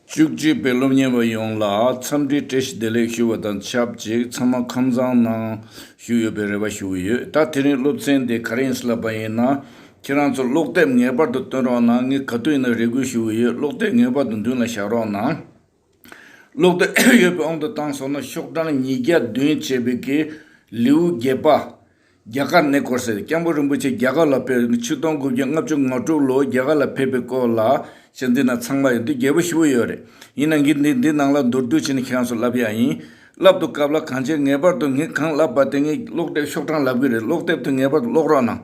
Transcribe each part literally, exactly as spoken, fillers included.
བཅུ་གཅིག་པའི་སློབ་གཉེར་བ་ཡོངས་ལ་འཚམས་འདྲི་བཀྲ་ཤིས་བདེ་ལེགས་ཞུ་བ་དང་ཆབས་ཅིག་ཚང་མ་ཁམས་བཟང་ངང་བཞུགས་ཡོད་པའི་རེ་བ་ཞུ་གི་ཡོད། ད་དེ་རིང་སློབ་ཚན་དེ་ག་རེ་ཡིན་ཟེར་ལབ་པ་ཡིན་ན། ཁྱེད་རང་ཚོ་ཀློག་དེབ་ངེས་པར་དུ་སྟོན་རོགས་གནང་། ངས་ག་དུས་ཡིན་ན་རེ་སྐུལ་ཞུ་གི་ཡོད། ཀློག་དེབ་ངེས་པར་དུ་མདུན་ལ་བཞག་རོགས་གནང་། ཀློག་དེབ་ཡོད་པའི་དབང་དུ་བཏང་སོང་ན་ཤོག་གྲངས་ཉིས་བརྒྱ་བདུན་བྱས་པའི་གི་ལེའུ་བརྒྱད་པ། རྒྱ་གར་གནས་སྐོར་ཟེར། སྐྱབས་མགོན་རིན་པོ་ཆེ་རྒྱ་གར་ལ་ཕེབས། ཆིག་སྟོང་དགུ་བརྒྱ་ལྔ་བཅུ་ང་དྲུག་ལོ་རྒྱ་གར་ལ་ཕེབས་པའི་སྐོར་ལ་བཤད་འདི་ན་ཚང་མ་ཡོད་འདི་རྒྱས་པོ་ཞེ་པོ་ཡོད་རེད། ཡིན་ན་ངས་འདི་འདི་ནང་ལ་མདོར་བསྡུས་བྱས་ནས་ཁྱེད་རང་ཚོ་ལབ་ཡ་ཡིན། ལབ་དུས་སྐབས་ལ་གང་བྱས་ངེས་པར་དུ་ངས་གང་ལབ་པ་དེ་ངས་ཀློག་དེབ་ཤོག་གྲངས་ལབ་གི་རེད། ཀློག་དེབ་དེ་ངེས་པར་དུ་ཀློག་རོགས་གནང་།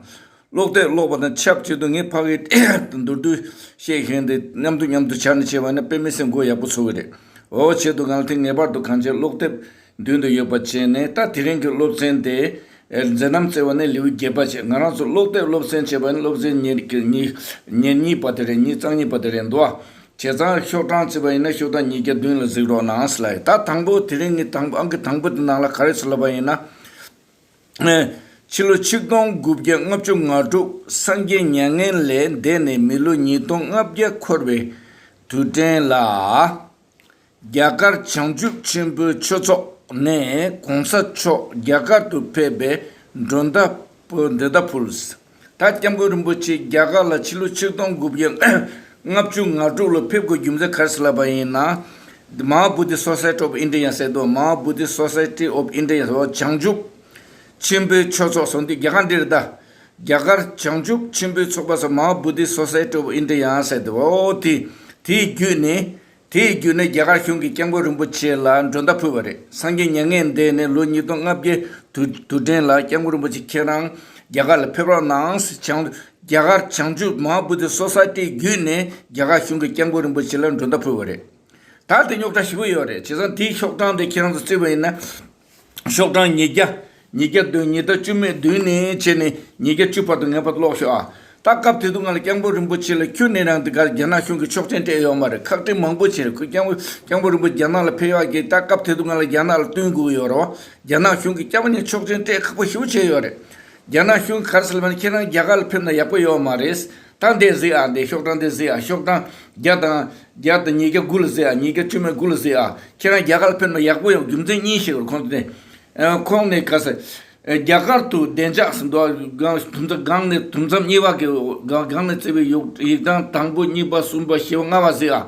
ཀློག་དེབ་ཀློག་པ་དང་ཆབས་ཅིག་ཏུ་ངས་ཕ་གིའི་མདོར་བསྡུས་བཤད་མཁན་དེ་མཉམ་དུ་མཉམ་དུ་སྦྱར་ནས་བྱས་པ་ན་དཔེ་མི་སྲིད་མགོ་ཡག་པོ་ཚོད་ཀྱི་རེད། འོ་བྱས་དུས་གང་ལ་དེ་ངེས་པར་དུ་གང་བྱས་ཀློག་དེབ་མདུན་དུ་ཡོད་པ་བྱས་ནས། ད་དེ་རིང་གི་སློབ་ཚན་དེ་མཛད་རྣམ་བརྩི་བ་ནས་ལེའུ་བརྒྱད་པ་བྱས། ང་རང་ཚོ་ཀློག་དེབ་སློབ་ཚན་བྱས་པ་ནི་སློབ་ཚན་ཉེར་གཉིས་ཉེར་གཉིས་པ་དེ་རེད། ཉིས་རྩ་གཉིས་པ་དེ་རེད་འདུག་བ། བྱས་ཙང་ཤོག་གྲངས་བརྩིས་པ་ཡིན་ན་ཤོག་གྲངས་ཉིས་བརྒྱ་བདུན་ལ་གཟིགས་རོགས་གནང་ཟེར་ལབ་ཡོད། ད་དང་པོ་དེ་རིང་གི་དང་པོ་ཨང་ཀི་དང་པོ་དེ་ནང་ལ་ག་རེ་ཟེར་ལབ་པ་ཡིན་ན། ཕྱི་ལོ་ཆིག་སྟོང་དགུ་བརྒྱ་ལྔ་བཅུ་ང་དྲུག་སངས་རྒྱས་མྱ་ངན་ལས་འདས་ནས་མི་ལོ་ཉིས་སྟོང་ལྔ་བརྒྱ་འཁོར་བའི་དུས་དྲན་ལ། རྒྱ་གར་བྱང་ཆུབ་ཆེན་པོའི་ཆོས་ཚོགས་ནས་གོང་ས་མཆོག་རྒྱ་གར་དུ་ཕེབས་པའི་མགྲོན་བརྡ་མགྲོན་བརྡ་ཕུལ། ད་སྐྱབས་མགོན་རིན་པོ་ཆེ་རྒྱ་གར་ལ་ཕྱི་ལོ་ཆིག་སྟོང་དགུ་བརྒྱ་ལྔ་བཅུ་ང་དྲུག་ལོ་ཕེབས་དགོས་རྒྱུ་མཚན་ག་རེ་ཟེར་ལབ་པ་ཡིན་ན། Maha Bodhi Society of India ཟེར་དུས། Maha Bodhi Society of India བྱང་ཆུབ་ཆེན་པོའི་ཆོས་ཚོགས་ཟེར་དུས་རྒྱ་གར་འདིར་ད། རྒྱ་གར་བྱང་ཆུབ་ཆེན་པོའི་ཚོགས་པ་ཟེར། Maha Bodhi Society of India ཟེར་དུས། འོ་དེ་དེའི་བརྒྱུད་ནས། དེའི་བརྒྱུད་ནས་རྒྱ་གར་གཞུང་གིས་སྐྱབས་མགོན་རིན་པོ་ཆེ་ལ་མགྲོན་བརྡ་ཕུལ་བ་རེད། སངས་རྒྱས་མྱ་ངན་འདས་ནས་ལོ་ཉིས་སྟོང་ལྔ་བརྒྱའི་དུས་དུས་དྲན་ལ་སྐྱབས་མགོན་རིན་པོ་ཆེ་ཁྱེད་རང་རྒྱ་གར་ལ་ཕེབས་རོགས་གནང་ཟེར། བྱང་རྒྱ་གར་བྱང་ཆུབ་Maha Bodhi Society བརྒྱུད་ནས་རྒྱ་གར་གཞུང་གིས་སྐྱབས་མགོན་རིན་པོ་ཆེ་ལ་མགྲོན་བརྡ་ཕུལ་བ་རེད། ད་དེ་རྙོག་དྲ་ཞེ་པོ་ཡོད་རེད། བྱས་ཙང་དེའི་ཤོག་གྲངས་དེ་ཁྱེད་རང་ཚོ་བརྩིས་པ་ཡིན་ན། ཤོག་གྲངས་ཉིས་བརྒྱ། ཉིས་བརྒྱ་བདུན། ཉིས་བརྒྱ་བཅུ་མེད་བདུན་ནས་བྱས་ནས་ཉིས་བརྒྱ་བཅུ་བར་དུ་ངེས་པར་དུ་ཀློག་ཤོག་ཨ། ད་སྐབས་དེ་དུས་ང་ལ་སྐྱབས་མགོན་རིན་པོ་ཆེ་ལ་ཁྱོན་ནས་རང་དེ་གར་རྒྱ་ནག་གཞུང་གིས་ཆོག་མཆན་སྤྲད་ཡོད་མ་རེད། ཁག་དཀྲི་མང་པོ་བྱས་རེད། ཁོ་སྐྱབས་མགོན་སྐྱབས་མགོན་རིན་པོ་ཆེ་རྒྱ་ནག་ལ་ཕེབས་ཡག་གི་ད་སྐབས་དེ་དུས་ང་ལ་རྒྱ་ནག་ལ་བསྟུན་དགོས་ཡོད་རེད་བ། རྒྱ་ནག་གཞུང་གིས་སྐྱབས་མགོན་ཆོག་མཆན་སྤྲད་ཁག་པོ་ཞེ་པོ་བྱས་ཡོད་རེད། རྒྱ་ནག་གཞུང་གིས་ག་རེ་ཟེར་ལབ་ན། ཁྱེད་རང་རྒྱ་གར་ལ་ཕེབས་ན་ཡག་པོ་ཡོད་མ་རེད། ད་འདི་གཟིགས་ཨ། འདི་ཤོག་གྲངས་འདི་གཟིགས་ཨ། ཤོག་གྲངས་བརྒྱ་དང་བརྒྱ་དང་ཉིས་བརྒྱ་དགུ་ལ་གཟིགས་ཨ། ཉིས་བརྒྱ་བཅུ་མེད་དགུ་ལ་གཟིགས་ཨ། ཁྱེད་རང་རྒྱ་གར་ལ་ཕེབས་ན་ཡག་པོ་ཡོང་། རྒྱུ་མཚན་གཉིས་ཤིག་ཁོང་ཚོ་ནས། ཨ། ཁོང་ནས་ག་ཟེར། ཨ། རྒྱ་གར་དུ་བདེ་འཇགས་ཟེར་འདུག་སྒང་དུམ་མཚམས་སྒང་ནས་དུམ་མཚམས་གཉིས་པ་གི་སྒང་སྒང་ནས་བརྩི་བའི་ཡིག་ཡིག་ཐང་དང་པོ་གཉིས་པ་གསུམ་པ་བཞི་པ་ལྔ་པ་གཟིགས་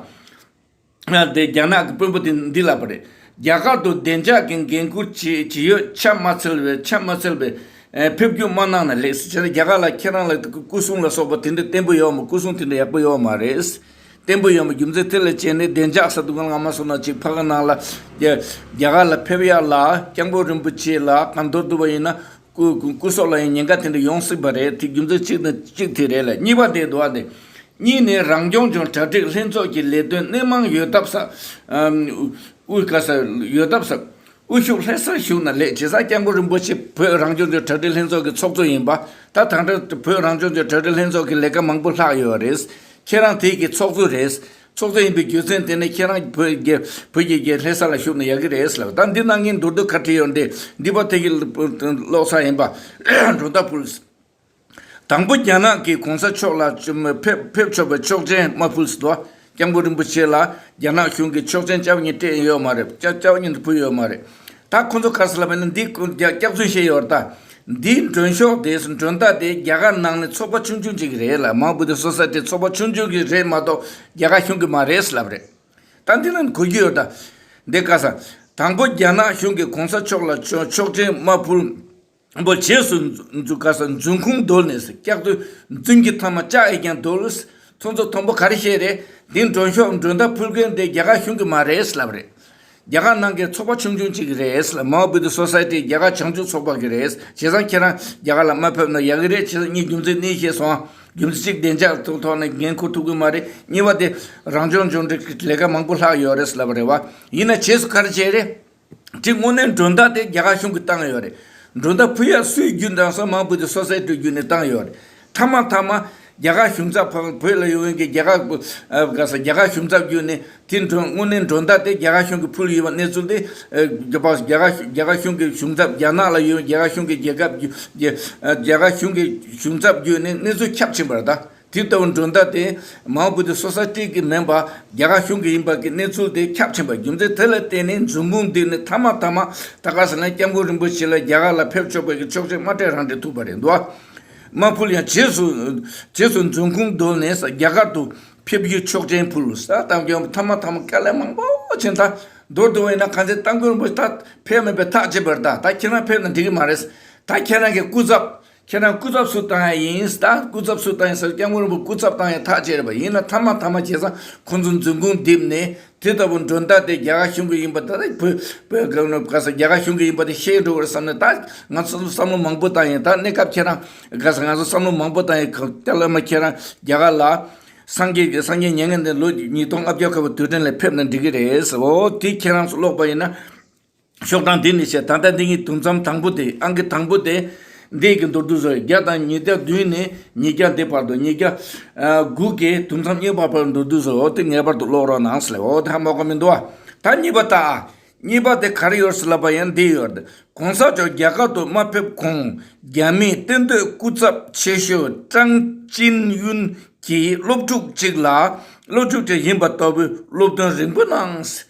ཨ། དེ་རྒྱ་ནག་གི་དཔོན་པོ་དེ་འདི་ལབ་པ་རེད། རྒྱ་གར་དུ་བདེ་འཇགས་ཀྱི་འགན་འཁུར་ཇི་ཇི་ཡོད་ཆ་མ་འཚལ་བའི་ཆ་མ་འཚལ་བའི་ཨེ་ཕེབས་སྐྱོད་མ་གནང་ན་ལེགས་ཟེར། བྱས་ན་རྒྱ་གར་ལ་ཁྱེད་རང་ལ་སྐུ་སྲུང་ལ་སོགས་པ་དེ་འདྲ་བརྟན་པོ་ཡོད་མ། སྐུ་སྲུང་དེ་འདྲ་ཡག་པོ་ཡོད་མ་རེད། བརྟན་པོ་ཡོད་མ། རྒྱུ་མཚན་དེ་ལ་བྱས་ནས་བདེ་འཇགས་ཟེར་དུས་སྒང་ལ་ང་མ་སོང་ན་ཅིག་ཕ་གི་ནང་ལ་རྒྱ་རྒྱ་གར་ལ་ཕེབས་ཡག་ལ་སྐྱབས་མགོན་རིན་པོ་ཆེ་ལ་གང་མདོར་བསྡུ་བ་ཡིན་ན། སྐུ་སྐུ་སྲོག་ལ་ཡང་ཉེན་ཁ་དེ་འདྲ་ཡོང་སྲིད་པ་རེད། དེ་རྒྱུ་མཚན་གཅིག་དང་གཅིག་དེ་རེད་ལ། གཉིས་པ་དེ་འདུག་ཨ། དེ་གཉིས་ནས་རང་སྐྱོང་ལྗོངས་གྲ་སྒྲིག་ལྷན་ཚོགས་ཀྱི་ལས་དོན་སྣེ་མང་ཡོད་སྟབས་ས་ཨམ་དབུ་ག་ས་ཡོད་སྟབས་ས་དབུ་བཞུགས་ལྷ་སར་བཞུགས་ན་ལེགས། བྱས་ཙང་སྐྱབས་མགོན་རིན་པོ་ཆེ་བོད་རང་སྐྱོང་ལྗོངས་གྲ་སྒྲིག་ལྷན་ཚོགས་ཀྱི་ཚོགས་གཙོ་ཡིན་པ། ད་ད་ལྟ་བོད་རང་སྐྱོང་ལྗོངས་གྲ་སྒྲིག་ལྷན་ཚོགས་ཀྱི་ལས་ཀ་མང་པོ་ལྷག་ཡོད་རེད། ཁྱེད་རང་དེ་གི་ཚོགས་གཙོ་རེད། ཚོགས་གཙོ་ཡིན་པའི་རྒྱུ་མཚན་དེ་ནི་ཁྱེད་རང་བོད་ཀྱི་བོད་ཀྱི་རྒྱལ་ལྷ་ས་ལ་བཞུགས་ན་ཡག་གི་རེད་ལབ། ད་འདི་ནང་ངས་མདོར་བསྡུས་ཁ་བྲིས་ཡོད་འདི་འདི་པ་དེ་གི་ཀློག་ས་ཡིན་པ། མགྲོན་བརྡ་ཕུལ། དང་པོ་རྒྱ་ནག་གིས་གོང་ས་མཆོག་ལ་ཕེབས་ཕེབས་ཆོག་པའི་ཆོག་མཆན་མ་ཕུལ་ཟེར་དོ། སྐྱབས་མགོན་རིན་པོ་ཆེ་ལ་རྒྱ་ནག་གཞུང་གིས་ཆོག་མཆན་སྐྱབས་ཉིན་སྤྲད་ཡོད་མ་རེད། སྐྱབས་སྐྱབས་ཉིན་ཕུལ་ཡོད་མ་རེད། ད་ཁོ་ཚོ་ག་རེ་ཟེར་ལབ་པ་ཡིན་ན། འདི་སྐྱག་རྫུན་བཤད་ཡོད་རེད། ད་འདིའི་མགྲོན་ཤོག་དེ་མགྲོན་བརྡ་དེ་རྒྱ་གར་ནང་ནས་ཚོགས་པ་ཆུང་ཆུང་ཅིག་རེད་ལ། མ་བུ་དེ་སོ་ས་ཊི་ཚོགས་པ་ཆུང་ཆུང་གི་རེད་མ་གཏོགས་རྒྱ་གར་གཞུང་གི་མ་རེད་ལབ་རེད། ད་འདི་ལ་གོ་རྒྱུ་ཡོད། ད་འདི་ག་ས། དང་པོ་རྒྱ་ནག་གཞུང་གིས་གོང་ས་མཆོག་ལ་ཆོག་ཆོག་མཆན་མ་ཕུལ། པོ་རྗེས་སུ་འཛུ་ག་ས་འཛུན་ཁུང་བརྡོལ་ནས་སྐྱག་རྫུན་རྫུན་གྱི་མཐའ་མ་ལྕགས་ཡིས་ཀྱང་བརྡོལ། ཁོང་ཚོ་མཐོན་པོ་ག་རེ་བཤད་རེད། འདི་མགྲོན་ཤོག་མགྲོན་བརྡ་ཕུལ་མཁན་དེ་རྒྱ་གར་གཞུང་གི་མ་རེད་ལབ་རེད། རྒྱ་གར་ནང་གི་ཚོགས་པ་ཆུང་ཆུང་ཅིག་རེད་ལབ། མའོ་བུ་དྷི་སོ་སའི་ཊི་རྒྱ་གར་བྱང་ཆུབ་ཚོགས་པ་གི་རེད། བྱས་ཙང་ཁྱེད་རང་རྒྱ་གར་ལ་མ་ཕེབས་ན་ཡག་གི་རེད། བྱས་ཙང་ངས་རྒྱུ་མཚན་གཉིས་བཤད་སོང་། རྒྱུ་མཚན་གཅིག་བདེ་འཇགས་ཐོག་ཐོག་ནས་འགན་འཁུར་ཐུབ་ཀྱི་མ་རེད། གཉིས་པ་དེ་རང་སྐྱོང་ལྗོངས་འབྲེལ་གྱི་ལས་ཀ་མང་པོ་ལྷག་ཡོད་རེད་ལབ་རེད་བ། ཡིན་ན་རྗེས་སུ་ག་རེ་བྱས་རེད། དེ་དངོས་གནས་མགྲོན་བརྡ་དེ་རྒྱ་གར་གཞུང་གིས་བཏང་ཡོད་རེད། མགྲོན་བརྡ་ཕུལ་ཡག་སུའི་བརྒྱུད་བཏང་སོང་། མའོ་བུ་དྷི་སོ་སའི་ཊི་བརྒྱུད་ནས་བཏང་ཡོད་རེད། མཐའ་མ་མཐའ་མ་རྒྱ་གར་གཞུང་ཚབ་བོད་ལ་ཡོད་མཁན་གྱི་རྒྱ་གར་ག་ས་རྒྱ་གར་གཞུང་ཚབ་བརྒྱུད་ནས་དེ་མགྲོན་དངོས་གནས་མགྲོན་བརྡ་དེ་རྒྱ་གར་གཞུང་གིས་ཕུལ་ཡོད་པ་གནས་ཚུལ་དེ་རྒྱ་གར་རྒྱ་གར་གཞུང་གི་གཞུང་ཚབ་རྒྱ་ནག་ལ་ཡོད་རྒྱ་གར་གཞུང་གི་རྒྱལ་ཁབ་རྒྱ་རྒྱ་གར་གཞུང་གི་གཞུང་ཚབ་བརྒྱུད་ནས་གནས་ཚུལ་ཁྱབ་ཕྱིན་པ་རེད། ད་ དེ་ལྟ་བུ་མགྲོན་བརྡ་དེ་མ་འོངས་པ་དེ་སོ་སོ་སྤྲད་ཀྱི་མིན་པ་རྒྱ་གར་གཞུང་གི་ཡིན་པ་གི་གནས་ཚུལ་དེ་ཁྱབ་ཕྱིན་པ་རྒྱུ་མཚན་དེ་ལ་བརྟེན་ནས་འཛིན་སྐྱོང་འདི་ནི་མཐའ་མ་མཐའ་མ་ད་ག་ཟེར་ན་སྐྱབས་མགོན་རིན་པོ་ཆེ་ལ་རྒྱ་གར་ལ་ཕེབས་ཆོག་པའི་གི་ཆོག་མཆན་མ་སྤྲད་རང་སྤྲད་ཐུབ་པ་རེད་འདུག་མ་ཕུལ་ཡང་རྗེས་སུ་རྗེས་སུ་འཛིན་སྐྱོང་འདོན་ནས་རྒྱ་གར་དུ་ཕེབས་རྒྱུའི་ཆོག་མཆན་ཕུལ་ས་དང་སྐྱོང་མཐའ་མ་མཐའ་མ་དཀའ་ལས་མང་པོ་ཕྱིན། ད་མདོར་བསྡུ་བ་ཡིན་ན་གང་ཚེ་སྐྱབས་མགོན་རིན་པོ་ཆེ་ད་ཕེབས་མེད་པའི་ཐག་བཅད་པར་ད་ད་ཁྱེད་རང་ཕེབས་ན་འགྲིག་གི་མ་རེད། ད་ཁྱེད་རང་གི་སྐུ་ཚབ། ཁྱེད་རང་སྐུ་ཚབ་སུ་བཏང་ཡ་ཡིན། ད་སྐུ་ཚབ་སུ་བཏང་ཡ་ཟེར་སྐྱབས་མགོན་རིན་པོ་སྐུ་ཚབ་བཏང་ཡ་ཐག་བཅད་རེད་པ། ཡིན་ན་མཐའ་མ་མཐའ་མ་བྱས་ཙང་ཁོང་ཚོ་འཛིན་སྐྱོང་རྡིབ་ནས་དེ་ལྟ་བུ་མགྲོན་བརྡ་དེ་རྒྱ་གར་གཞུང་གི་ཡིན་པ་ད་ལྟ་བོད་བོད་ག་ས་རྒྱ་གར་གཞུང་གི་ཡིན་པ་དེ་ཤེས་འགྲོ་བར་བསམ་ནས་ད་ང་ཚོ་བསམ་བློ་མང་པོ་བཏང་ཡིན། ད་གནས་སྐབས་ཁྱེད་རང་ག་ས་ང་ཚོ་བསམ་བློ་མང་པོ་བཏང་ཡིན། ད་ལྟ་མ་ཁྱེད་རང་རྒྱ་གར་ལ་སངས་རྒྱས་ཀྱི་སངས་རྒྱས་མྱ་ངན་འདས་ལོ་ཉིས་སྟོང་ལྔ་བརྒྱ་ཁ་བ་དུས་དྲན་ལ་ཕེབས་ན་འགྲིག་གི་རེད། འོ་དེ་ཁྱེད་རང་ཚོ་ཀློག་པ་ཡིན་ན། ཤོག་གྲངས་འདི་ནས་བཤད། ད་ལྟ་འདི་གཉིས་དུམ་མཚམས་དང་པོ་དེ་ཨང་ཀི་དང་པོ་དེ་འདི་གི་མདོར་བསྡུས་བཟོ་བརྒྱ་དང་ཉིས་བརྒྱ་བདུན་ནས་ཉིས་བརྒྱ་འདི་བར་དུ་ཉིས་བརྒྱ་དགུ་གི་དུམ་མཚམས་གཉིས་པ་བར་མདོར་བསྡུས་བཟོ་འོ་དེ་ངེས་པར་དུ་ཀློག་རོགས་གནང་ཟེར། འོ་དེ་ཧ་མ་གོ་མི་འདུག་ཨ། ད་གཉིས་པ་ད་ཨ། གཉིས་པ་དེ་ག་རེ་ཡོད་ཟེར་ལབ་པ་ཡང་འདི་ཡོད། གོང་ས་མཆོག་རྒྱ་གར་དུ་མ་ཕེབས་གོང་རྒྱ་མིའི་གཏན་སྡོད་སྐུ་ཚབ་ཆེ་ཤོས་ཀྲང་ཅིན་ཡུན་གྱིས་སློབ་ཕྲུག་ཅིག་ལ་སློབ་ཕྲུག་ཅིག་ཡིན་པ་ལྟ་བུའི་སློབ་སྟོན་རིང་པོ་གནང་།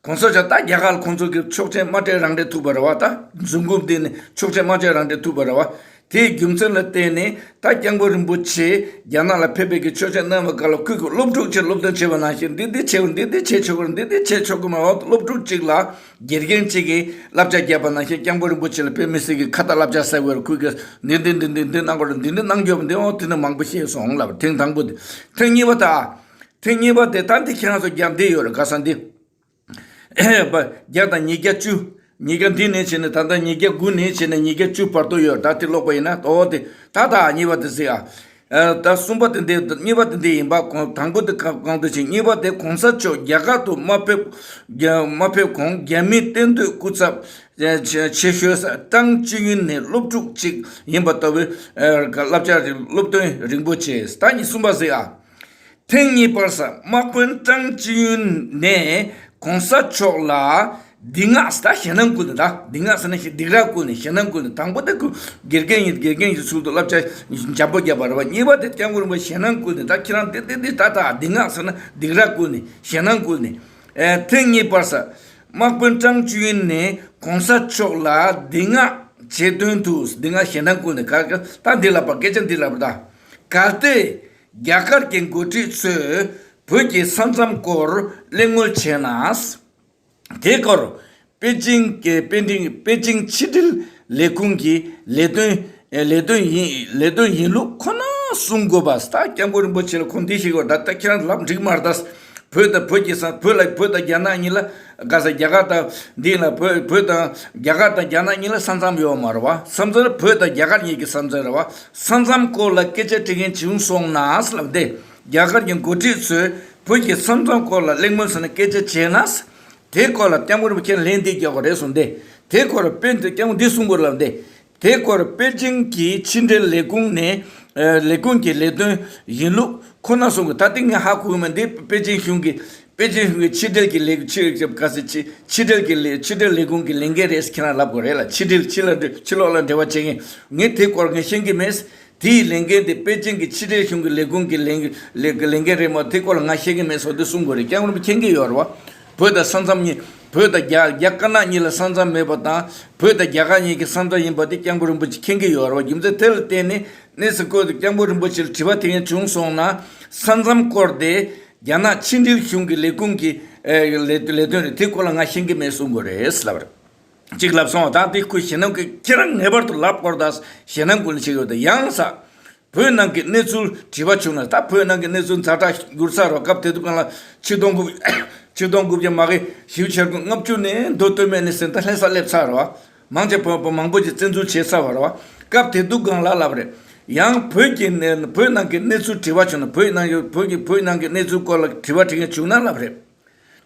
གོང་ས་མཆོག་ད་རྒྱ་གར་ལ་ཁོང་ཚོ་གི་ཆོག་མཆན་མ་སྤྲད་རང་སྤྲད་ཐུབ་པ་རེད་བ། ད་འཛིན་སྐྱོང་འདི་ནས་ཆོག་མཆན་མ་སྤྲད་རང་སྤྲད་ཐུབ་པ་རེད་བ། དེའི་རྒྱུ་མཚན་ལ་བརྟེན་ནས་ད་སྐྱབས་མགོན་རིན་པོ་ཆེ་རྒྱ་ནག་ལ་ཕེབས་པའི་གི་ཆོག་མཆན་གནང་བའི་སྐབས་ལ་ཁོས་གི་སློབ་ཕྲུག་ཅིག་སློབ་སྟོན་བྱས་པ་ནང་བཞིན་འདི་འདི་བྱས་འདི་འདི་བྱས་ཆོག་གི་རེད། འདི་འདི་བྱས་ཆོག་གི་མ་རེད། སློབ་ཕྲུག་ཅིག་ལ་དགེ་རྒན་ཅིག་གིས་བསླབ་བྱ་བརྒྱབ་པ་ནང་བཞིན་སྐྱབས་མགོན་རིན་པོ་ཆེ་ལ་དཔེ་མི་སྲིད་གི་ཁ་ཏ་བསླབ་བྱ་ཟེར་བའི་ཁོས་གི་འདི་འདི་འདི་འདི་འདི་གནང་དགོས་རེད། འདི་འདི་གནང་རྒྱུ་འདི་འོ་དེ་ནི་མང་པོ་ཤེས་སོང་ལབ། ཐེངས་དང་པོ་དེ། ཐེངས་གཉིས་པ་ད། ཐེངས་གཉིས་པ་དེ་ད་འདི་ཁྱེད་རང་ཚོ་རྒྱག་འདི་ཡོད་རེད། ག་ས་འདི། བརྒྱ་དང་ཉིས་བརྒྱ་བཅུ། ཉིས་བརྒྱ་འདི་ནས་བྱས་ནས་ད་ལྟ་ཉིས་བརྒྱ་དགུ་ནས་བྱས་ནས་ཉིས་བརྒྱ་བཅུ་བར་དུ་ཡོད། ད་དེ་ཀློག་པ་ཡིན་ན་ཨོ་དེ་ད་ད་གཉིས་པ་དེ་གཟིགས་ཨ། ད་གསུམ་པ་དེ་འདི་གཉིས་པ་དེ་འདི་ཡིན་པ་གོང་དང་པོ་དེ་གང་གང་དུ་ཕྱིན། གཉིས་པ་དེ་གོང་ས་མཆོག་རྒྱ་གར་དུ་མ་ཕེབས་རྒྱ་མ་ཕེབས་གོང་རྒྱ་མིའི་གཏན་སྡོད་སྐུ་ཚབ་ཆེ་ཆེ་ཤོས་ཀྲང་ཅི་ཡུན་ནས་སློབ་ཕྲུག་ཅིག་ཡིན་པ་ལྟ་བུའི་བསླབ་བྱ་སློབ་སྟོན་རིང་པོ་བྱས། ད་གཉིས་གསུམ་པ་གཟིགས་ཨ། ཐེངས་གཉིས་པར་ས་དམག་དཔོན་ཀྲང་ཅི་ཡུན་ནས་གོང་ས་མཆོག་ལ་སྡིགས་ངག་ད་ཞེད་སྣང་བསྐུལ་ནས། ད་སྡིགས་ངག་ཟེར་ན་ཞེ་སྡིགས་ར་བསྐུལ་ནས་ཞེད་སྣང་བསྐུལ་ནས། དང་པོ་དེ་ཁོ་དགེ་རྒན་ཡིན། དགེ་རྒན་གྱི་ཚུལ་དུ་བསླབ་བྱ་འཇམ་པོ་བརྒྱབ་པ་རེད་བ། གཉིས་པ་དེ་སྐྱབས་མགོན་རིན་པོ་ཆེ་ཞེད་སྣང་བསྐུལ་ནས། ད་ཁྱེད་རང་དེ་དེ་དེ་ད་ད་སྡིགས་ངག་ཟེར་ན་སྡིགས་ར་བསྐུལ་ནས་ཞེད་སྣང་བསྐུལ་ནས། ཨེ་ཐེངས་གཉིས་པར་ས་དམག་དཔོན་ཀྲང་ཅི་ཡུན་ནས་གོང་ས་མཆོག་ལ་སྡིགས་ངག་བྱེད་དོན་དུ་སྡིགས་ངག་ཞེད་སྣང་བསྐུལ་ནས། ག་ག་ད་འདི་ལབ་པ་སྐད་ཆ་འདི་ལབ་པ་ད། གལ་ཏེ། རྒྱ་གར་གྱི་འགོ་ཁྲིད་ཚོས་བོད་ཀྱི་ས་མཚམས་སྐོར་གླེང་མོལ་བྱས་ན། དེའི་སྐོར་པེ་ཅིང་གི་པེ་ཅིང་པེ་ཅིང་ཕྱི་འབྲེལ་ལས་ཁུངས་ཀྱི་ལས་དོན་ལས་དོན་ཡིན་ལས་དོན་ཡིན་ལུགས་ཁོ་ན་གསུང་དགོས་པ། ད་སྐྱབས་མགོན་རིན་པོ་ཆེ་ལ་ཁོང་འདི་ཞིག་གོ། ད་ལྟ་ཁྱེད་རང་ལབ་འགྲིག་མ་རེད་ད། བོད་དང་བོད་ཀྱི་ས་བོད་ལ་བོད་དང་རྒྱ་ནག་གཉིས་ལ་ག་ས་རྒྱ་གར་དང་འདི་ལ་བོད་བོད་དང་རྒྱ་གར་དང་རྒྱ་ནག་གཉིས་ལ་ས་མཚམས་ཡོད་མ་རེད་བ། ས་མཚམས་བོད་དང་རྒྱ་གར་གཉིས་ཀྱི་ས་མཚམས་རེད་བ། ས་མཚམས་སྐོར་ལ་སྐད་ཆ་དྲི་མཁན་བྱུང་སོང་ན་ལབ་སྟེ། རྒྱ་གར་གྱི་འགོ་ཁྲིད་ཚོས་བོད་ཀྱི་ས་མཚམས་སྐོར་ལ་གླེང་མོལ་ཟེར་ན་སྐད་ཆ་བྱས་ན། དེའི་སྐོར་ལ་སྐྱབས་མགོན་རིན་པོ་ཆེ་ལན་འདི་རྒྱག་དགོས་རེད་གསུངས་ཏེ། དེའི་སྐོར་དཔེ་འདི་སྐྱབས་མགོན་འདི་གསུང་དགོས་ལབ་སྟེ། དེའི་སྐོར་པེ་ཅིང་གི་ཕྱི་འབྲེལ་ལས་ཁུངས་ནས་ཨ་ལས་ཁུངས་ཀྱི་ལས་དོན་ཡིན་ལུགས་ཁོ་ན་གསུང་དགོས། ད་ལྟ་ངས་ཧ་གོ་གི་མེད། འདི་པེ་ཅིང་གཞུང་གི་པེ་ཅིང་གཞུང་གི་ཕྱི་འབྲེལ་གྱི་ལས་ཕྱི་ག་ཟེར་ཕྱི་ཕྱི་འབྲེལ་གྱི་ལས་ཕྱི་འབྲེལ་ལས་ཁུངས་ཀྱི་ལས་འགན་རེད་ཟེར་ཁྱེད་རང་ལབ་དགོས་རེད་ལ། ཕྱི་འབྲེལ་ཕྱི་ལ་འབྲེལ་ཕྱི་ལོགས་ལ་འབྲེལ་བ་བྱེད་མཁན། ངས་དེའི་སྐོར་ངས་ཤེས་ཀྱི་མེད། དེའི་ལས་འགན་དེ་པེ་ཅིང་གི་ཕྱི་འབྲེལ་གཞུང་གི་ལས་ཁུངས་ཀྱི་ལས་ལས་ལས་འགན་རེད་མ་གཏོགས་དེ་སྐོར་ལ་ང་ཤེས་ཀྱི་མེད་སོགས་དེ་གསུང་དགོས་རེད། སྐྱབས་མགོན་རིན་པོ་ཆེ་མཁྱེན་གྱི་ཡོད་རེད་བ། བོད་དང་ས་མཚམས་གཉིས། བོད་དང་རྒྱ་རྒྱ་དཀར་ནག་གཉིས་ལ་ས་མཚམས་མེད་པ་དང་། བོད་དང་རྒྱ་གར་གཉིས་ཀྱི་ས་མཚམས་ཡིན་པ་དེ་སྐྱབས་མགོན་རིན་པོ་ཆེ་མཁྱེན་གྱི་ཡོད་རེད་བ། རྒྱུ་མཚན་དེ་ལ་བརྟེན་ནས་གནས་ཚུལ་སྐོར་དུ་སྐྱབས་མགོན་རིན་པོ་ཆེ་ལ་དྲི་བ་དེ་ངས་བྱུང་སོང་ན། ས་མཚམས་སྐོར་དེ་རྒྱ་ནག་ཕྱི་འབྲེལ་གཞུང་གི་ལས་ཁུངས་ཀྱི་ཨེ་ལས་ལས་དོན་རེད། དེ་སྐོར་ལ་ང་ཤེས་ཀྱི་མེད་གསུང་དགོས་རེད་ལབ་རེད། གཅིག་ལབ་སོང་བ་དང་དེ་ཁོས་ཞེད་སྣང་གི་ཁྱེད་རང་ངེས་པར་དུ་ལབ་དགོས་རེད་ད། ཞེད་སྣང་ཀུན་ལ་བྱེད་ཡོད་ད། ཡང་ས་བོད་ནང་གི་གནས་ཚུལ་དྲི་བ་བྱུང་ན། ད་བོད་ནང་གི་གནས་ཚུལ་ཛ་དྲག་འགྱུར་ཚར་བ། སྐབས་དེ་དུས་སྒང་ལ་ཆིག་སྟོང་དགུ་ཆིག་སྟོང་དགུ་བརྒྱ་མ་གི་བཞི་བཅུ་ཞེ་དགུ་ལྔ་བཅུ་ནས་མདོ་སྟོད་སྨད་ནས་ཟིན་ད་ལྷ་ས་སླེབས་ཚར་བ། མང་ཆེ་བོད་པ་མང་པོ་ཅིག་བཙན་འཛུལ་བྱས་ཚར་བ་རེད་བ། སྐབས་དེ་དུས་སྒང་ལ་ལབ་རེད། ཡང་བོད་ཀྱི་གནས་བོད་ནང་གི་གནས་ཚུལ་དྲི་བ་བྱུང་ན། བོད་ནང་གི་བོད་ཀྱི་བོད་ནང་གི་གནས་ཚུལ་སྐོར་ལ་དྲི་བ་དྲི་མཁན་བྱུང་ན་ལབ་རེད།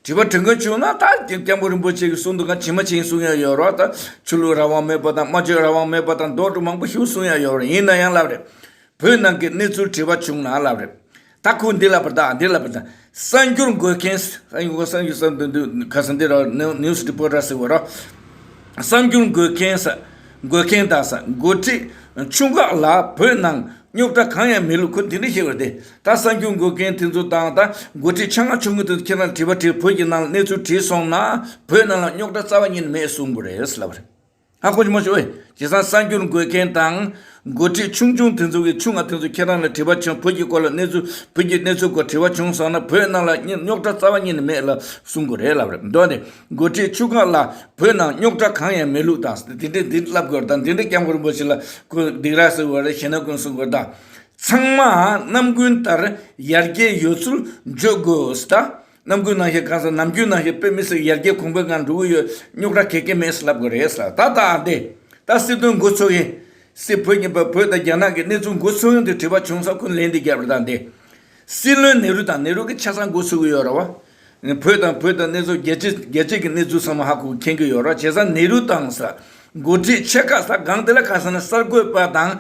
དྲི་བ་དྲི་མཁན་བྱུང་ན་ད་སྐྱབས་མགོན་རིན་པོ་ཆེ་གིས་གསུང་འདུག་ག་ཇི་མ་ཇི་བཞིན་གསུང་ཡ་ཡོད་རེད་བ། ད་ཆོས་ལུགས་རང་དབང་མེད་པ་དང་། སྨྲ་བརྗོད་རང་དབང་མེད་པ་དང་། མདོར་བསྡུས་མང་པོ་ཞིག་གསུང་ཡ་ཡོད་རེད། ཡིན་ན་ཡང་ལབ་རེད། བོད་ནང་གི་གནས་ཚུལ་དྲི་བ་བྱུང་ན་ལབ་རེད། ད་ཁོས་འདི་ལབ་པ་དང་འདི་ལབ་པ་དང་། གསར་འགྱུར་འགོད་མཁན། གསར་འགྱུར་གསར་འགྱུར་གསར་འགྱུར་ཁ་སང་འདི་ར་ནིའུ་སི་རི་པོར་ཊར་ཟེར་བ་ར། གསར་འགྱུར་འགོད་མཁན་ས་འགོད་མཁན་དང་ས་འགོ་ཁྲིད་ཆུང་ཁག་ལ་བོད་ནང་ རྙོག་དྲ་གང་ཡང་མེད་ལུགས། ཁོ་འདི་འདྲ་བཤད་པ་རེད་དེ། ད་གསར་འགྱུར་འགོད་མཁན་དེ་ཚོ་དང་ད་འགོ་ཁྲིད་ཆེ་ང་ཆུང་ངུ་དེ་ཚོ་ཁྱེད་རང་དྲི་བ་དྲིས། བོད་ཀྱི་ནང་ལ་གནས་ཚུལ་དྲིས་སོང་ན། བོད་ནང་ལ་རྙོག་དྲ་རྩ་བ་ཉིད་ནས་མེད་གསུང་དགོས་རེད་ལབ་རེད། ཧ་གོ་གི་མ་ཤོད་ཨེ། བྱས་ཙང་གསར་འགྱུར་འགོད་མཁན་དང་འགོ་ཁྲིད་ཆུང་ཆུང་དེ་ཚོ་གི་ཆུང་ང་དེ་ཚོ་ཁྱེད་རང་ལ་དྲི་བ་བྱུང་། བོད་ཀྱི་སྐོར་ལ་གནས་ཚུལ། བོད་ཀྱི་གནས་ཚུལ་སྐོར་དྲི་བ་བྱུང་སོང་ན། བོད་ནང་ལ་རྙོག་དྲ་རྩ་བ་ཉིད་ནས་མེད་ལ་གསུང་དགོས་རེད་ལབ་རེད། མདོར་ན་འགོ་ཁྲིད་ཆུང་ཁག་ལ་བོད་ནང་རྙོག་དྲ་གང་ཡང་མེད་ལུགས་དང་། དེ་འདྲ་འདི་ལབ་དགོས་རེད། ད་འདི་འདྲ་སྐྱབས་མགོན་རིན་པོ་ཆེ་ལ་ཁོ་སྡིགས་ར་ཟེར་དགོས་རེད། ཞེ་ན་ཀུན་གསུང་དགོས་རེད། ད་ཚང་མ་ནམ་རྒྱུན་ལྟར་ཡར་རྒྱས་ཡོད་ཚུལ་བརྗོད་དགོས། ད་ནམ་རྒྱུན་ནང་བཞིན་གང་ཟག་ནམ་རྒྱུན་ནང་བཞིན་དཔེ་མི་སྲིད་ཡར་རྒྱས་གོང་འཕེལ་ངང་འགྲོ་གི་ཡོད། རྙོག་དྲ་ག་གེ་མེད་ཟེར་ལབ་དགོས་རེད་ཟེར། ད་ད་ཨ་འདི་ད་སྲིད་དོན་འགོ་ཚུགས་ཡིན། སྲིད། བོད་ཉིད་པ་བོད་དང་རྒྱ་ནག་གི་གནས་ཚུལ་འགོ་ཚུགས་ཡོང་དུས་དྲི་བ་བྱུང་ས་ཁོ་ལན་འདི་རྒྱབ་རེད། ད་འདི་སྲིད་བློན་ནེ་རུ་དང་། ནེ་རུ་གི་ཆ་ཚང་འགོ་ཚུགས་ཀྱི་ཡོད་རེད་བ། བོད་དང་བོད་དང་གནས་ཚུལ། རྒྱལ་སྤྱི་རྒྱལ་སྤྱི་གི་གནས་ཚུལ་ཚང་མ་ཧ་གོ་མཁྱེན་གྱི་ཡོད་རེད། བྱས་ཙང་ནེ་རུ་དང་ས་འགོ་ཁྲིད་ཆེ་ཁག་ས་སྒང་དེ་ལ་ག་ས་ན་གསར་འགོད་པ་དང་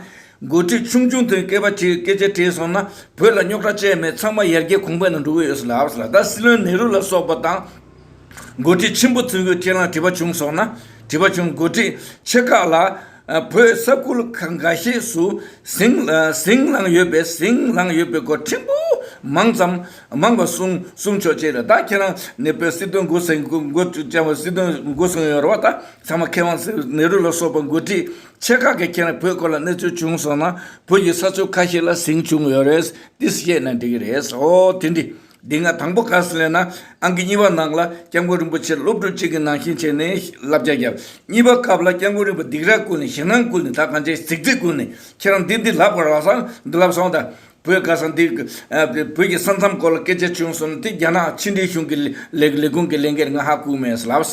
འགོ་ཁྲིད་ཆུང་ཆུང་དེ་སྐད་པ་དྲིས། སྐད་ཆ་དྲིས་སོང་ན། བོད་ལ་རྙོག་དྲ་ཅི་ཡང་མེད། ཚང་མ་ཡར་རྒྱས་གོང་འཕེལ་ནང་འགྲོ་གི་ཡོད་ཟེར་ལབ་ཟེར། ད་སྲིད་བློན་ནེ་རུ་ལ་སོགས་པ་དང་འགོ་ཁྲིད་ཆེན་པོ་ཚོས་ཁྱེད་རང་དྲི་བ་བྱུང་སོང་ན། དྲི་བ་བྱུང་། འགོ་ཁྲིད་ཆེ་ཁག་ལ་ཨ་བོད་ས་ཁུལ་ཁག་འགའ་ཤས་སུ་ཟིང་ཨ་ཟིང་ལངས་ཡོད་པས། ཟིང་ལངས་ཡོད་པའི་སྐོར་ཕྲན་བུ་མང་ཙམ་མང་བ་གསུང་གསུང་ཆོག་ཅེས་རེད། ད་ཁྱེད་རང་ནས་བོད་སྲིད་དོན་འགོ་ཚུགས། འགོ་འགོ་བཅར་བ་སྲིད་དོན་འགོ་ཚུགས་ཡོད་རེད་བ། ད་ཚང་མ་མཁས་དབང་ཟེར། ནེ་རུ་ལ་སོགས་པ་འགོ་ཁྲིད་ཆེ་ཁག་གིས་ཁྱེད་རང་བོད་སྐོར་ལ་གནས་ཚུལ་བྱུང་སོང་ན། བོད་ཀྱི་ས་ཕྱོགས་ཁ་ཤས་ལ་ཟིང་བྱུང་ཡོད་རེད། འདི་བཤད་ན་འགྲིག་གི་རེད། ཨོ་དེ་འདྲ། འདི་ང་དང་པོ་ག་ཟེར་ལབ་ན། ཨང་ཀི་གཉིས་པ་ནང་ལ་སྐྱབས་མགོན་རིན་པོ་ཆེ་སློབ་ཕྲུག་ཅིག་གི་ནང་བཞིན་བྱས་ནས་བསླབ་བྱ་བརྒྱབ། གཉིས་པ་སྐབས་ལ་སྐྱབས་མགོན་རིན་པོ་སྡིགས་ར་བསྐུལ་ནས། ཞེད་སྣང་བསྐུལ་ནས། ད་གང་བྱས་ཟིག་ཟིག་བསྐུལ་ནས། ཁྱེད་རང་འདི་འདི་ལབ་དགོས་རེད་བསམ། འདི་ལབ་སོང་། ད་བོད་ག་ས་འདི་ཨ་བོད་ཀྱི་ས་མཚམས་སྐོར་ལ་སྐད་ཆ་བྱུང་སོང་ན། དེ་རྒྱ་ནག་ཕྱི་འབྲེལ་གཞུང་གི་ལས་ལས་ཁུངས་ཀྱི་ལས་འགན་ང་ཧ་གོ་མེད་ལབ།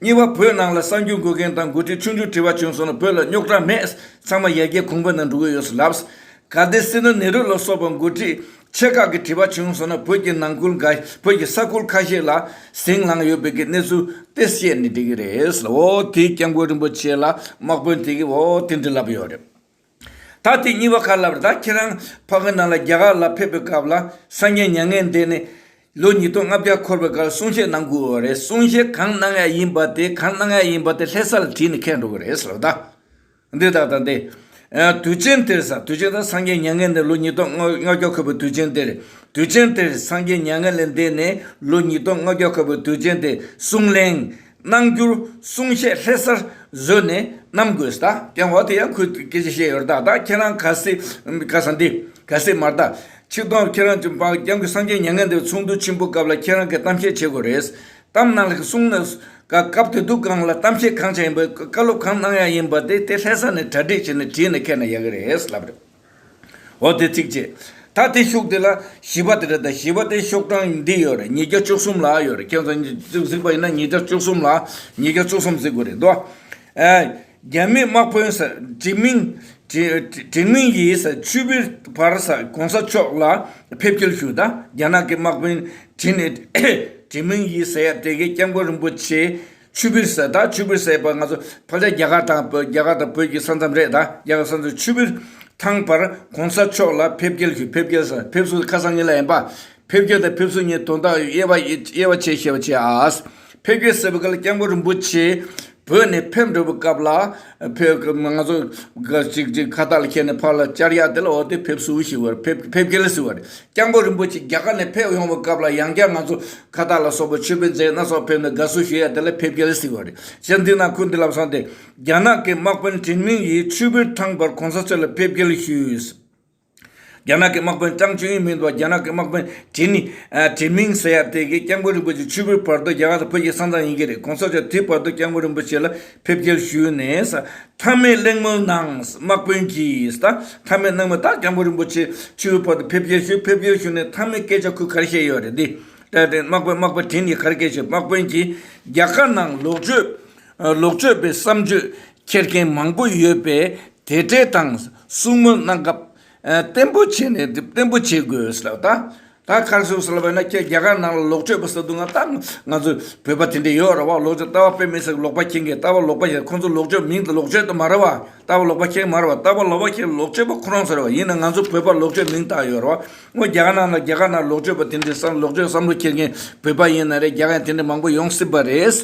གཉིས་པ་བོད་ནང་ལ་གསར་འགྱུར་འགོད་མཁན་དང་འགོ་ཁྲིད་ཆུང་ཆུང་དྲི་བ་བྱུང་སོང་ན། བོད་ལ་རྙོག་དྲ་མེད། ཚང་མ་ཡར་རྒྱས་གོང་འཕེལ་ནང་འགྲོ་གི་ཡོད་ལབ། གལ་ཏེ་སྲིད་བློན་ནེ་རུ་ལ་སོགས་པ་འགོ་ཁྲིད་ཆེ་ཁག་གིས་དྲི་བ་བྱུང་སོང་ན། བོད་ཀྱི་ནང་ཁུལ་འགའ། བོད་ཀྱི་ས་ཁུལ་ཁ་ཤས་ལ་ཟིང་ལངས་ཡོད་པའི་གི་གནས་ཚུལ་དེ་བཤད་ནས་འགྲིག་གི་རེད། འོ་དེ་སྐྱབས་མགོན་རིན་པོ་ཆེ་ལ་དམག་དཔོན་དེ་གིས་འོ་དེ་འདྲ་ལབ་ཡོད་རེད། ད་དེ་གཉིས་པ་ག་ལབ་རེད། ད་ཁྱེད་རང་ཕ་གི་ནང་ལ་རྒྱ་གར་ལ་ཕེབས་པའི་སྐབས་ལ་སངས་རྒྱས་མྱ་ངན་འདས་ནས་ལོ་ཉིས་སྟོང་ལྔ་བརྒྱ་འཁོར་བའི་སྐབས་གསུང་བཤད་གནང་དགོས་པ་རེད། གསུང་བཤད་གང་གནང་ཡ་ཡིན་པ་དེ། གང་གནང་ཡ་ཡིན་པ་དེ་ལྷ་ས་ལ་བྲིས་ནས་འཁྱེར་འགྲོ་གི་རེད་ཟེར་བ་ད། འདི་ད་ད་འདི། ཨ་དུས་ཆེན་དེར་ཟེར། དུས་ཆེན་ད་སངས་རྒྱས་མྱ་ངན་འདས། ལོ་ཉིས་སྟོང་ལྔ་བརྒྱ་འཁོར་བའི་དུས་ཆེན་དེར། དུས་ཆེན་དེར་སངས་རྒྱས་མྱ་ངན་ལས་འདས་ནས་ལོ་ཉིས་སྟོང་ལྔ་བརྒྱ་འཁོར་བའི་དུས་ཆེན་དེར་གསུང་གླེང་གནང་རྒྱུར་གསུང་བཤད་ལྷ་སར་བཟོས་ནས་གནང་དགོས་ཟེར། ད་ཀྱང་འོ་དེ་ཡང་ཁོས་སྐད་ཆ་བཤད་ཡོད་རེད། ད་ད་ཁྱེད་རང་གལ་སྲིད་ག་ས་འདི་གལ་སྲིད་མར་ད་ཆིག་སྟོང་། ཁྱེད་རང་ཚོ་སྐྱབས་མགོན་སངས་རྒྱས་མྱ་ངན་འདས་པའི་ཚོགས་འདུ་ཆེན་པོ་སྐབས་ལ་ཁྱེད་རང་གིས་གཏམ་བཤད་བྱེད་དགོས་རེད། གཏམ་ནང་ལ་གསུང་ན། སྐབས་སྐབས་དེ་དུས་སྒང་ལ་གཏམ་བཤད་གང་བྱས་ཡིན་པ། བཀའ་སློབ་གང་གནང་ཡ་ཡིན་པ་དེ་དེ་ལྷ་ས་ནས་གྲ་སྒྲིག་བྱས་ནས་བྲིས་ནས་འཁྱེར་ན་ཡག་གི་རེད་ལབ་རེད། འོ་དེ་གཅིག་བྱས། ད་དེ་ཤོག་དེ་ལ་བཞི་པ་དེ་རེད། ད་བཞི་པ་དེ་ཤོག་གྲངས་འདི་ཡོད་རེད། ཉིས་བརྒྱ་བཅུ་གསུམ་ལ་ཡོད་རེད། ཁྱེད་ཚོ་གཟིགས་པ་ཡིན་ན་ཉིས་བརྒྱ་བཅུ་གསུམ་ལ། ཉིས་བརྒྱ་བཅུ་གསུམ་གཟིགས་དགོས་རེད་དོ། ཨ། རྒྱ་མི་དམག་དཔོན་ཟེར། ཀྲིན་མིང་། ཀྲི་ཀྲིན་མིང་ཡིས་ཟེར། ཆུ་བིར་བར་ཟེར། གོང་ས་མཆོག་ལ་ཕེབས་སྐྱེལ་ཞུ། ད་རྒྱ་ནག་གི་དམག་དཔོན་ཀྲིན་ཀྲིན་མིང་ཡིས་ཟེར་ཡ་དེ་གིས་སྐྱབས་མགོན་རིན་པོ་ཆེ་ཆུ་བིར་ཟེར། ད་ཆུ་བིར་ཟེར་བ་ང་ཚོ་ཕལ་ཆེར་རྒྱ་གར་དང་བོད། རྒྱ་གར་དང་བོད་ཀྱི་ས་མཚམས་རེད། ད་རྒྱ་གར་ས་མཚམས། ཆུ་བིར་ཐང་བར་གོང་ས་མཆོག་ལ་ཕེབས་སྐྱེལ་ཞུ། ཕེབས་སྐྱེལ་ཟེར། ཕེབས་བསུ་ཁ་སང་ཉིན་ལ་ཡིན་པ། ཕེབས་སྐྱེལ་དང་ཕེབས་བསུ་གཉིས་དོན་དག་དབྱེ་བ་དབྱེ་བ་ཕྱེ་ཤེས་པ་བྱེད་ཨ། ཕེབས་སྐྱེལ་ཟེར་བའི་སྐབས་ལ་སྐྱབས་མགོན་རིན་པོ་ཆེ་བོད་ནས་ཕེབས་འགྲོ་བའི་སྐབས་ལ། ཕེབས་ང་ཚོ་ག་ཅིག་ཅིག་ཁ་བཏགས་ལ་འཁྱེར་ནས་ཕར་ལ་བཅར་ཡ་དེ་ལ་འོ་དེ་ཕེབས་བསུ་ཞུ་བ་རེད། ཕེབས་ཕེབས་སྐྱེལ་ཟེར་བ་རེད། སྐྱབས་མགོན་རིན་པོ་ཆེ་རྒྱ་གར་ནས་ཕེབས་ཡོང་བའི་སྐབས་ལ་ཡང་བསྐྱར་ང་ཚོ་ཁ་བཏགས་ལ་སོགས་པ་མཆོད་པའི་རྫས་སྣ་ཚོགས་ཕེབས་ནས་དགའ་བསུ་ཞུ་ཡ་དེ་ལ་ཕེབས་སྐྱེལ་ཟེར་བ་རེད། བྱས་འདི་ན་ཁོས་འདི་ལབ་སོང་སྟེ། རྒྱ་ནག་གི་དམག་དཔོན་ཀྲིན་མིང་ཡིས་ཆུ་བིར་ཐང་བར་གོང་ས་མཆོག་ལ་ཕེབས་སྐྱེལ་ཞུས། རྒྱ་ནག་གི་དམག་དཔོན་ཀྲང་ཅུན་ཡིན་མིན་འདུག་རྒྱ་ནག་གི་དམག་དཔོན་ཀྲིན་ནི་ཨ་ཀྲིན་མིང་ཟེར་ཡ་དེ་གིས་སྐྱབས་མགོན་རིན་པོ་ཆེ་ཆུ་བིར་བར་དུ། རྒྱ་གར་དང་བོད་ཀྱི་ས་མཚམས་ཡིན་གྱི་རེད། གོང་ས་མཆོག་དེ་བར་དུ་སྐྱབས་མགོན་རིན་པོ་ཆེ་ལ་ཕེབས་སྐྱེལ་ཞུས་ནས་ཟེར། མཐའ་མའི་གླེང་མོལ་ནང་དམག་དཔོན་གྱིས་ཟེར། ད་མཐའ་མའི་གླེང་མོལ། ད་སྐྱབས་མགོན་རིན་པོ་ཆེ་ཆུ་བིར་བར་དུ་ཕེབས་སྐྱེལ་ཞུས། ཕེབས་སྐྱེལ་ཞུས་ནས་མཐའ་མའི་སྐད་ཆ་ཁོས་ག་རེ་བཤད་ཡོད་རེད། འདི་ད་དེ་དམག་དཔོན་དམག་དཔོན་ཀྲིན་ནི་ག་རེ་སྐད་ཆ། དམག་དཔོན་གྱིས་རྒྱ་གར་ནང་ལོག་སྤྱོད་ལོག་སྤྱོད་པའི་བསམ་སྤྱོད་འཁྱེར་མཁན་མང་པོ་ཡོད་པས། དེ་འདྲའི་དང་གསུང་མོལ་གནང་སྐབས་ཨ་བརྟན་པོ་བྱས་ནས་བརྟན་པོ་བྱེད་དགོས་ཟེར་ལབ། ད་ད་ག་རེ་ཟེར་ལབ་པ་ཡིན་ན། ཁྱེད་རྒྱ་གར་ནང་ལ་ལོག་སྤྱོད་པ་ཟེར་དུས་ང་ད་ང་ཚོ་བོད་པ་དེ་འདྲ་ཡོད་རེད་བ། ལོག་སྤྱོད་ལྟ་བ་དཔེ་མི་སྲིད་ལོག་པ་མཁྱེན་མཁན། ལྟ་བ་ལོག་པ་ཡིན། ཁོང་ཚོ་ལོག་སྤྱོད་མིང་དེ་ལོག་སྤྱོད་དེ་མ་རེད་བ། ལྟ་བ་ལོག་པ་མཁྱེན་མ་རེད་བ། ལྟ་བ་ལོག་པ་མཁྱེན་ལོག་སྤྱོད་པ་ཁོ་རང་ཚོ་རེད་བ། ཡིན་ན་ང་ཚོ་བོད་པ་ལོག་སྤྱོད་མིང་བཏགས་ཡོད་རེད་བ། ཨོ་རྒྱ་གར་ནང་ལ་རྒྱ་གར་ནང་ལོག་སྤྱོད་པ་དེ་འདྲའི་བསམ་ལོག་སྤྱོད་བསམ་བློ་འཁྱེར་མཁན་བོད་པ་ཡིན་ན་རེད། རྒྱ་གར་དེ་འདྲ་མང་པོ་ཡོང་སྲིད་པ་རེད།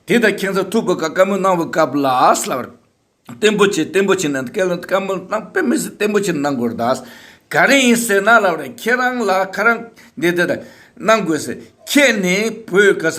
དེ་ད་ཁྱེད་ཚོ་ཐུག་པའི་སྐབས་བཀའ་མོལ་གནང་བའི་སྐབས་ལ་ཟེར་ལབ་པ་རེད། བརྟན་པོ་བྱེད། བརྟན་པོ་བྱེད་ན་སྐད་ལ་བཀའ་མོལ་གནང་། དཔེ་མི་སྲིད་བརྟན་པོ་བྱེད་གནང་དགོས་རེད་ད། ག་རེ་ཡིན་ཟེར་ན་ལབ་རེད། ཁྱེད་རང་ལ་ཁ་རང་འདི་འདི་འདི་གནང་དགོས་ཟེར། ཁྱེད་ནི་བོད་ག་ས་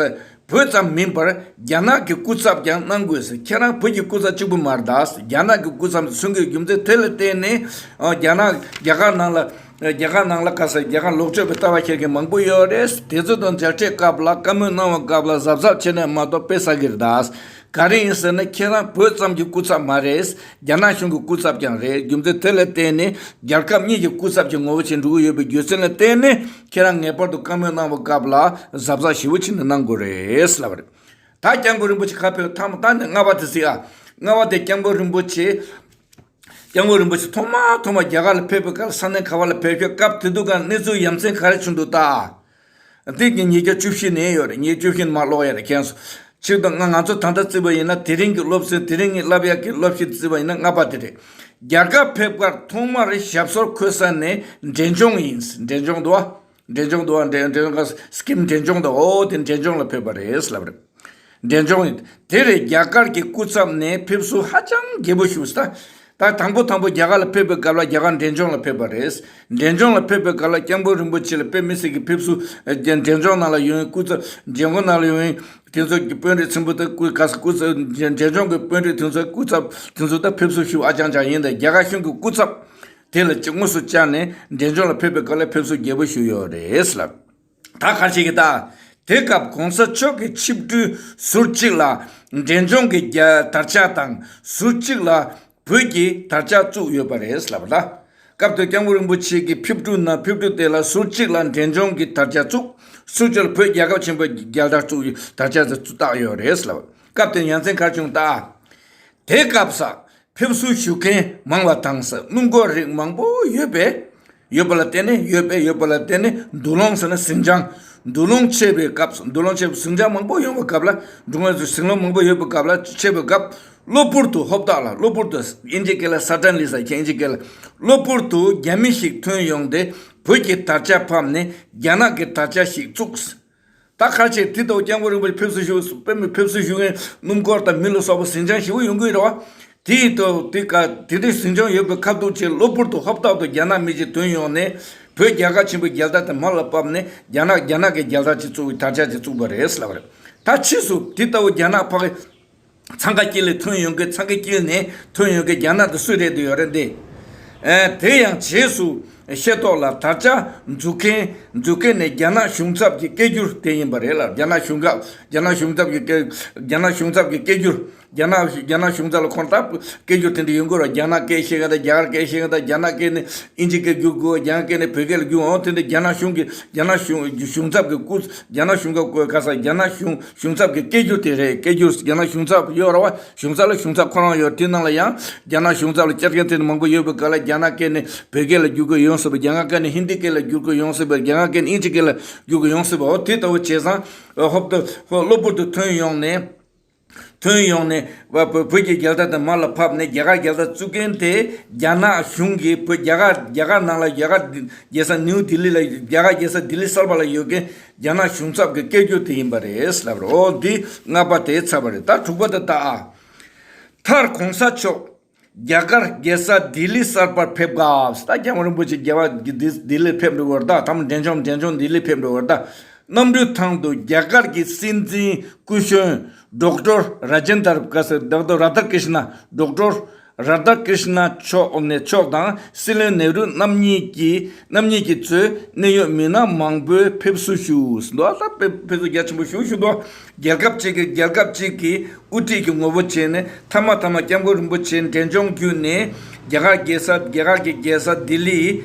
བོད་ཙམ་མིན་པར་རྒྱ་ནག་གི་སྐུ་ཚབ་ཀྱང་གནང་དགོས་ཟེར། ཁྱེད་རང་བོད་ཀྱི་སྐུ་ཚབ་གཅིག་པུ་མ་རེད་ད། རྒྱ་ནག་གི་སྐུ་ཚབ་གསུང་གི་རྒྱུ་མཚན་དེ་ལ་བརྟེན་ནས་ཨ་རྒྱ་ནག་རྒྱ་གར་ནང་ལ་རྒྱ་གར་ནང་ལ་ག་ས་རྒྱ་གར་ལོག་སྤྱོད་པའི་ལྟ་བ་འཁྱེར་མཁན་མང་པོ་ཡོད་རེད། དེ་ཚོ་དང་མཇལ་འཕྲད་སྐབས་ལ་བཀའ་མོལ་གནང་བའི་སྐབས་ལ་གཟབ་གཟབ་བྱས་ནས་མ་གཏོགས་དཔེ་བསགས་ཀྱི་རེད་ད། ག་རེ་ཡིན་ཟེར་ན་ཁྱེད་རང་བོད་ཙམ་གྱི་སྐུ་ཚབ་མ་རེད། རྒྱ་ནག་གཞུང་གི་སྐུ་ཚབ་ཀྱང་རེད། རྒྱུ་མཚན་དེ་ལ་བརྟེན་ནས་རྒྱལ་ཁབ་གཉིས་ཀྱི་སྐུ་ཚབ་ཀྱི་ངོ་བོ་བྱས་འགྲོ་གི་ཡོད་པའི་རྒྱུ་མཚན་ལ་བརྟེན་ནས་ཁྱེད་རང་ངེས་པར་དུ་བཀའ་མོལ་གནང་བའི་སྐབས་ལ་གཟབ་གཟབ་ཞེ་པོ་བྱས་ནས་གནང་དགོས་རེད་ལབ་པ་རེད། ད་སྐྱབས་མགོན་རིན་པོ་ཆེ་ཁ་ཕེབས་ཐ་མ་ད་ནི་ལྔ་པ་དེ་གཟིགས་ཨ། ལྔ་པ་དེ་སྐྱབས་མགོན་རིན་པོ་ཆེ། སྐྱབས་མགོན་རིན་པོ་ཆེ་ཐོག་མ་ཐོག་མ་རྒྱ་གར་ལ་ཕེབས་པའི་སྐབས་ས་གནས་ག་བ་ལ་ཕེབས་ཤོག་སྐབས་དེ་དུས་ཀ་གནས་ཚུལ་ཡ་མཚན་ག་རེ་བྱུང་འདུག་ད། འདི་གི་ཉིས་བརྒྱ་བཅུ་བཞི་ནས་ཡོད་རེད། ཉིས་བརྒྱ་བཅུ་བཞི་ནས་མར་ཀློག་ཡ་རེད། མཁྱེན་སོང་། ཆེད་དུ་ང་ང་ཚོ་ད་ལྟ་བརྩིས་པ་ཡིན་ན་དེ་རིང་གི་སློབ་ཚན་དེ་རིང་གི་བསླབ་ཡག་གི་སློབ་གཞི་བརྩིས་པ་ཡིན་ན་ལྔ་པ་དེ་རེད། རྒྱ་གར་ཕེབས་སྐབས་ཐོག་མར་ཞབས་སོར་འཁོད་ས་ནས་འབྲས་ལྗོངས་ཡིན། འབྲས་ལྗོངས་འདུག་བ། འབྲས་ལྗོངས་འདུག་བ། འབྲས་འབྲས་ལྗོངས་སྐབས་སི་ཀིམ་འབྲས་ལྗོངས་འདུག་འོ་དེ་འབྲས་ལྗོངས་ལ་ཕེབས་པ་རེད་ལབ་རེད། འབྲས་ལྗོངས་ཡིན། དེ་རེད། རྒྱ་གར་གྱི་སྐུ་ཚབ་ནས་ཕེབས་བསུ་ཧ་ཅང་རྒྱས་པོ་ཞུས་ད། ད་དང་པོ་དང་པོ་རྒྱ་གར་ལ་ཕེབས་པའི་སྐབས་ལ་རྒྱ་གར་འབྲས་ལྗོངས་ལ་ཕེབས་པ་རེད། འབྲས་ལྗོངས་ལ་ཕེབས་པའི་སྐབས་ལ་སྐྱབས་མགོན་རིན་པོ་ཆེ་ལ་དཔེ་མི་སྲིད་ཀྱི་ཕེབས་བསུ། ཨ་འབྲས་ལྗོངས་ནང་ལ་ཡོད་སྐུ་ཚབ་འབྲས་སྐུ་ནང་ལ་ཡོད་དེ་ཚོ་གི་དཔོན་རིགས་ཆེན་པོ་དང་སྐུ་ག་ས་སྐུ་ཚབ་འབྲས་ལྗོངས་ཀྱི་དཔོན་རིགས་དེ་ཚོ་སྐུ་ཚབ་དེ་ཚོ་ད་ཕེབས་བསུ་ཞུ་ཨ་ཅང་ཅང་ཡིན། ད་རྒྱ་གར་གཞུང་གི་སྐུ་ཚབ་དེ་ལ་དངོས་སུ་བཅར་ནས་འབྲས་ལྗོངས་ལ་ཕེབས་པའི་སྐབས་ལ་ཕེབས་བསུ་རྒྱས་པོ་ཞུས་ཡོད་རེད་ལབ། ད་ག་རེ་བྱེད་ཀྱི་ད། དེ་སྐབས་གོང་ས་མཆོག་གི་ཆིབས་འགྲུལ་ཟུར་གཅིག་ལ་འབྲས་ལྗོངས་ཀྱི་རྒྱ་དར་ཆ་དང་ཟུར་གཅིག་ལ་བོད་ཀྱི་དར་ཆ་བཙུགས་ཡོད་པ་རེད་ལབ་པ་ལ། སྐབས་དེར་སྐྱབས་མགོན་རིན་པོ་ཆེ་གི་ཕེབས་འགྲུལ་ནང་ཕེབས་འགྲུལ་དེ་ལ་ཟུར་གཅིག་ལ་འབྲས་ལྗོངས་ཀྱི་དར་ཆ་བཙུགས། ཟུར་གཅིག་ལ་བོད་རྒྱལ་ཁབ་ཆེན་པོའི་རྒྱལ་དར་བཙུགས་དར་ཆ་བཙུགས་བཏགས་ཡོད་རེད་ལབ། སྐབས་དེར་ཡ་མཚན་ག་རེ་བྱུང་ད། དེ་སྐབས་སུ་ཕེབས་བསུ་ཞུ་མཁན་མང་བ་དང་ས་སྣུམ་འཁོར་རིགས་མང་པོ་ཡོད་པས། ཡོད་པ་ལ་བརྟེན་ནས་ཡོད་པས་ཡོད་པ་ལ་བརྟེན་ནས་འདུ་ལོང་ཟེར་ན་ཟིང་ཆ། འདུ་ལོང་ཆེ་བའི་སྐབས་སུ་འདུ་ལོང་ཆེ་བའི་ཟིང་ཆ་མང་པོ་ཡོང་བའི་སྐབས་ལ་འགྲོ་མཁན་ཚོ་ཟིང་ལོང་མང་པོ་ཡོད་པའི་སྐབས་ལ་ཆེ་བའི་སྐབས་གློ་བུར་དུ་ཧོབ་ཐག་ལ་གློ་བུར་དུ་ཨིན་ཇི་སྐད་ལ་suddenly ཟེར་མཁན་ཨིན་ཇི་སྐད་ལ་གློ་བུར་དུ་རྒྱ་མི་ཞིག་ཐོན་ཡོང་སྟེ་བོད་ཀྱི་དར་ཆ་ཕབ་ནས་རྒྱ་ནག་གི་དར་ཆ་ཞིག་བཙུགས། ད་ག་རེ་བྱེད། དེ་ལྟ་བུ་སྐྱབས་མགོན་རིན་པོ་ཆེ་ཕེབས་བསུ་ཞུ་དཔེ་མི་ཕེབས་བསུ་ཞུ་མཁན་སྣུམ་འཁོར་དང་མི་ལ་སོགས་པ་ཟིང་ཆ་ཞེ་པོ་ཡོང་གི་རེད་བ། དེ་ཡིན་དུས་དེ་ག་དེ་འདྲའི་ཟིང་ཆ་ཡོད་པའི་ཁ་ཐུག་ཆེ་གློ་བུར་དུ་ཧོབ་ཐག་ཏུ་རྒྱ་ནག་མི་ཞིག་ཐོན་ཡོང་ནས་བོད་རྒྱལ་ཁབ་ཆེན་པོའི་རྒྱལ་དར་དེ་མར་ལ་ཕབ་ནས་རྒྱ་ནག་རྒྱ་ནག་གི་རྒྱལ་དར་ཅིག་བཙུགས་པའི་དར་ཆ་ཅིག་བཙུགས་པ་རེད་ལབ་རེད། ད་ཕྱིས་སུ་དེ་ལྟ་བུ་རྒྱ་ནག་ཕ་གི་འཚང་ཁ་དཀྱིལ་ལས་ཐོན་ཡོང་གི་འཚང་ཁ་དཀྱིལ་ནས་ཐོན་ཡོང་གི་རྒྱ་ནག་དེ་སུ་རེད་དུ་ཡོད་རེད་འདི། ཨེ་དེ་ཡང་རྗེས་སུ་ཤེས་རྟོགས་ལ་དར་ཆ་འཛུགས་མཁན་འཛུགས་མཁན་ནི་རྒྱ་ནག་གཞུང་ཚབ་ཀྱི་སྐད་སྒྱུར་དེ་ཡིན་པ་རེད་ལ། རྒྱ་ནག་གཞུང་ཚབ་རྒྱ་ནག་གཞུང་ཚབ་ཀྱི་སྐད་རྒྱ་ནག་གཞུང་ཚབ་ཀྱི་སྐད་སྒྱུར་རྒྱ་ནག་རྒྱ་ནག་གཞུང་ཚབ་ལ་ཁོང་ད་སྐད་སྒྱུར་དེ་འདྲ་ཡོང་གི་རེད། རྒྱ་ནག་སྐད་ཤེས་མཁན་དང་རྒྱ་གར་སྐད་ཤེས་མཁན་དང་རྒྱ་ནག་སྐད་ནས་ཨིན་ཇི་སྐད་སྒྱུར་དགོས། རྒྱ་ནག་སྐད་ནས་བོད་སྐད་ལ་སྒྱུར་འོང་། དེ་འདྲ་རྒྱ་ནག་གཞུང་གི་རྒྱ་ནག་གཞུང་གཞུང་ཚབ་ཀྱི་སྐུ་རྒྱ་ནག་གཞུང་གི་སྐུ་ག་ས་རྒྱ་ནག་གཞུང་གཞུང་ཚབ་ཀྱི་སྐད་སྒྱུར་དེ་རེད། སྐད་སྒྱུར་རྒྱ་ནག་གཞུང་ཚབ་ཡོད་རེད་བ། གཞུང་ཚབ་ལ་གཞུང་ཚབ་ཁོ་རང་ཡོད། དེ་ནང་ལ་ཡང་རྒྱ་ནག་གཞུང་ཚབ་ལ་བཅར་མཁན་དེ་འདྲ་མང་པོ་ཡོད་པའི་སྐབས་ལ་རྒྱ་ནག་སྐད་ནས་བོད་སྐད་ལ་སྒྱུར་དགོས་ཡོང་སྲིད་པ། རྒྱ་ནག་སྐད་ནས་ཧིན་དི་སྐད་ལ་སྒྱུར་དགོས་ཡོང་སྲིད་པ། རྒྱ་ནག་སྐད་ནས་ཨིན་ཇི་སྐད་ལ་སྒྱུར་དགོས་ཡོང་སྲིད་པ། འོ་དེ་ལྟ་བུ་བྱས་ཙང་ཧོབ་ཏུ་ཧོ་གློ་བུར་དུ་ཐོན་ཡོང་ནས། ཐོན་ཡོང་ནས་བ་བོད་བོད་ཀྱི་རྒྱལ་དར་དེ་མར་ལ་ཕབ་ནས་རྒྱ་གར་རྒྱལ་དར་བཙུགས་མཁན་དེ་རྒྱ་ནག་གཞུང་གིས་བོད་རྒྱ་གར་རྒྱ་གར་ནང་ལ་རྒྱ་གར་རྒྱལ་ས་ནིའུ་ལྡི་ལི་ལ་རྒྱ་གར་རྒྱལ་ས་ལྡི་ལི་གསར་པ་ལ་ཡོད་མཁན་རྒྱ་ནག་གཞུང་ཚབ་ཀྱི་སྐད་སྒྱུར་དེ་ཡིན་པ་རེད་ལབ་རེད། འོ་འདི་ལྔ་པ་དེ་ཚར་བ་རེད། ད་དྲུག་པ་དེ་ད་ཨ། མཐར་གོང་ས་མཆོག་རྒྱ་གར་རྒྱལ་ས་ལྡི་ལི་གསར་པར་ཕེབས་སྐབས། ད་སྐྱབས་མགོན་རིན་པོ་ཆེ་རྒྱ་གར་གྱི་ལྡི་ལྡི་ལིར་ཕེབས་འགྲོ་བར་ད་དམ་འབྲས་ལྗོངས་འབྲས་ལྗོངས་ལྡི་ལིར་ཕེབས་འགྲོ་བར་ད་གནམ་གྲུའི་ཐང་དུ་རྒྱ་གར་གྱི་སྲིད་འཛིན་སྐུ་གཞོན་ཌོག་ཊར་ར་ཇེན་དར་ག་ཟེར་ཌོག་ཊར་ར་དྷ་ཀྲིཤ་ན་ཌོག་ཊར་ར་དྷ་ཀྲིཤ་ན་མཆོག་ནས་མཆོག་དང་སྲིད་བློན་ནེ་རུ་རྣམ་གཉིས་ཀྱིས་རྣམ་གཉིས་ཀྱིས་གཙོས་གནད་ཡོད་མི་སྣ་མང་པོས་ཕེབས་བསུ་ཞུས་འདུག་ད་ཕེབས་ཕེབས་བསུ་རྒྱ་ཆེན་པོ་ཞུ་ཞུ་འདུག་རྒྱལ་ཁབ་ཅིག་གི་རྒྱལ་ཁབ་ཅིག་གི་དབུ་ཁྲིད་ཀྱི་ངོ་བོ་བྱས་ནས་མཐའ་མ་མཐའ་མ་སྐྱབས་མགོན་རིན་པོ་ཆེ་འབྲས་ལྗོངས་བརྒྱུད་ནས་རྒྱ་གར་རྒྱལ་ས་རྒྱ་གར་གྱི་རྒྱལ་ས་ལྡི་ལི་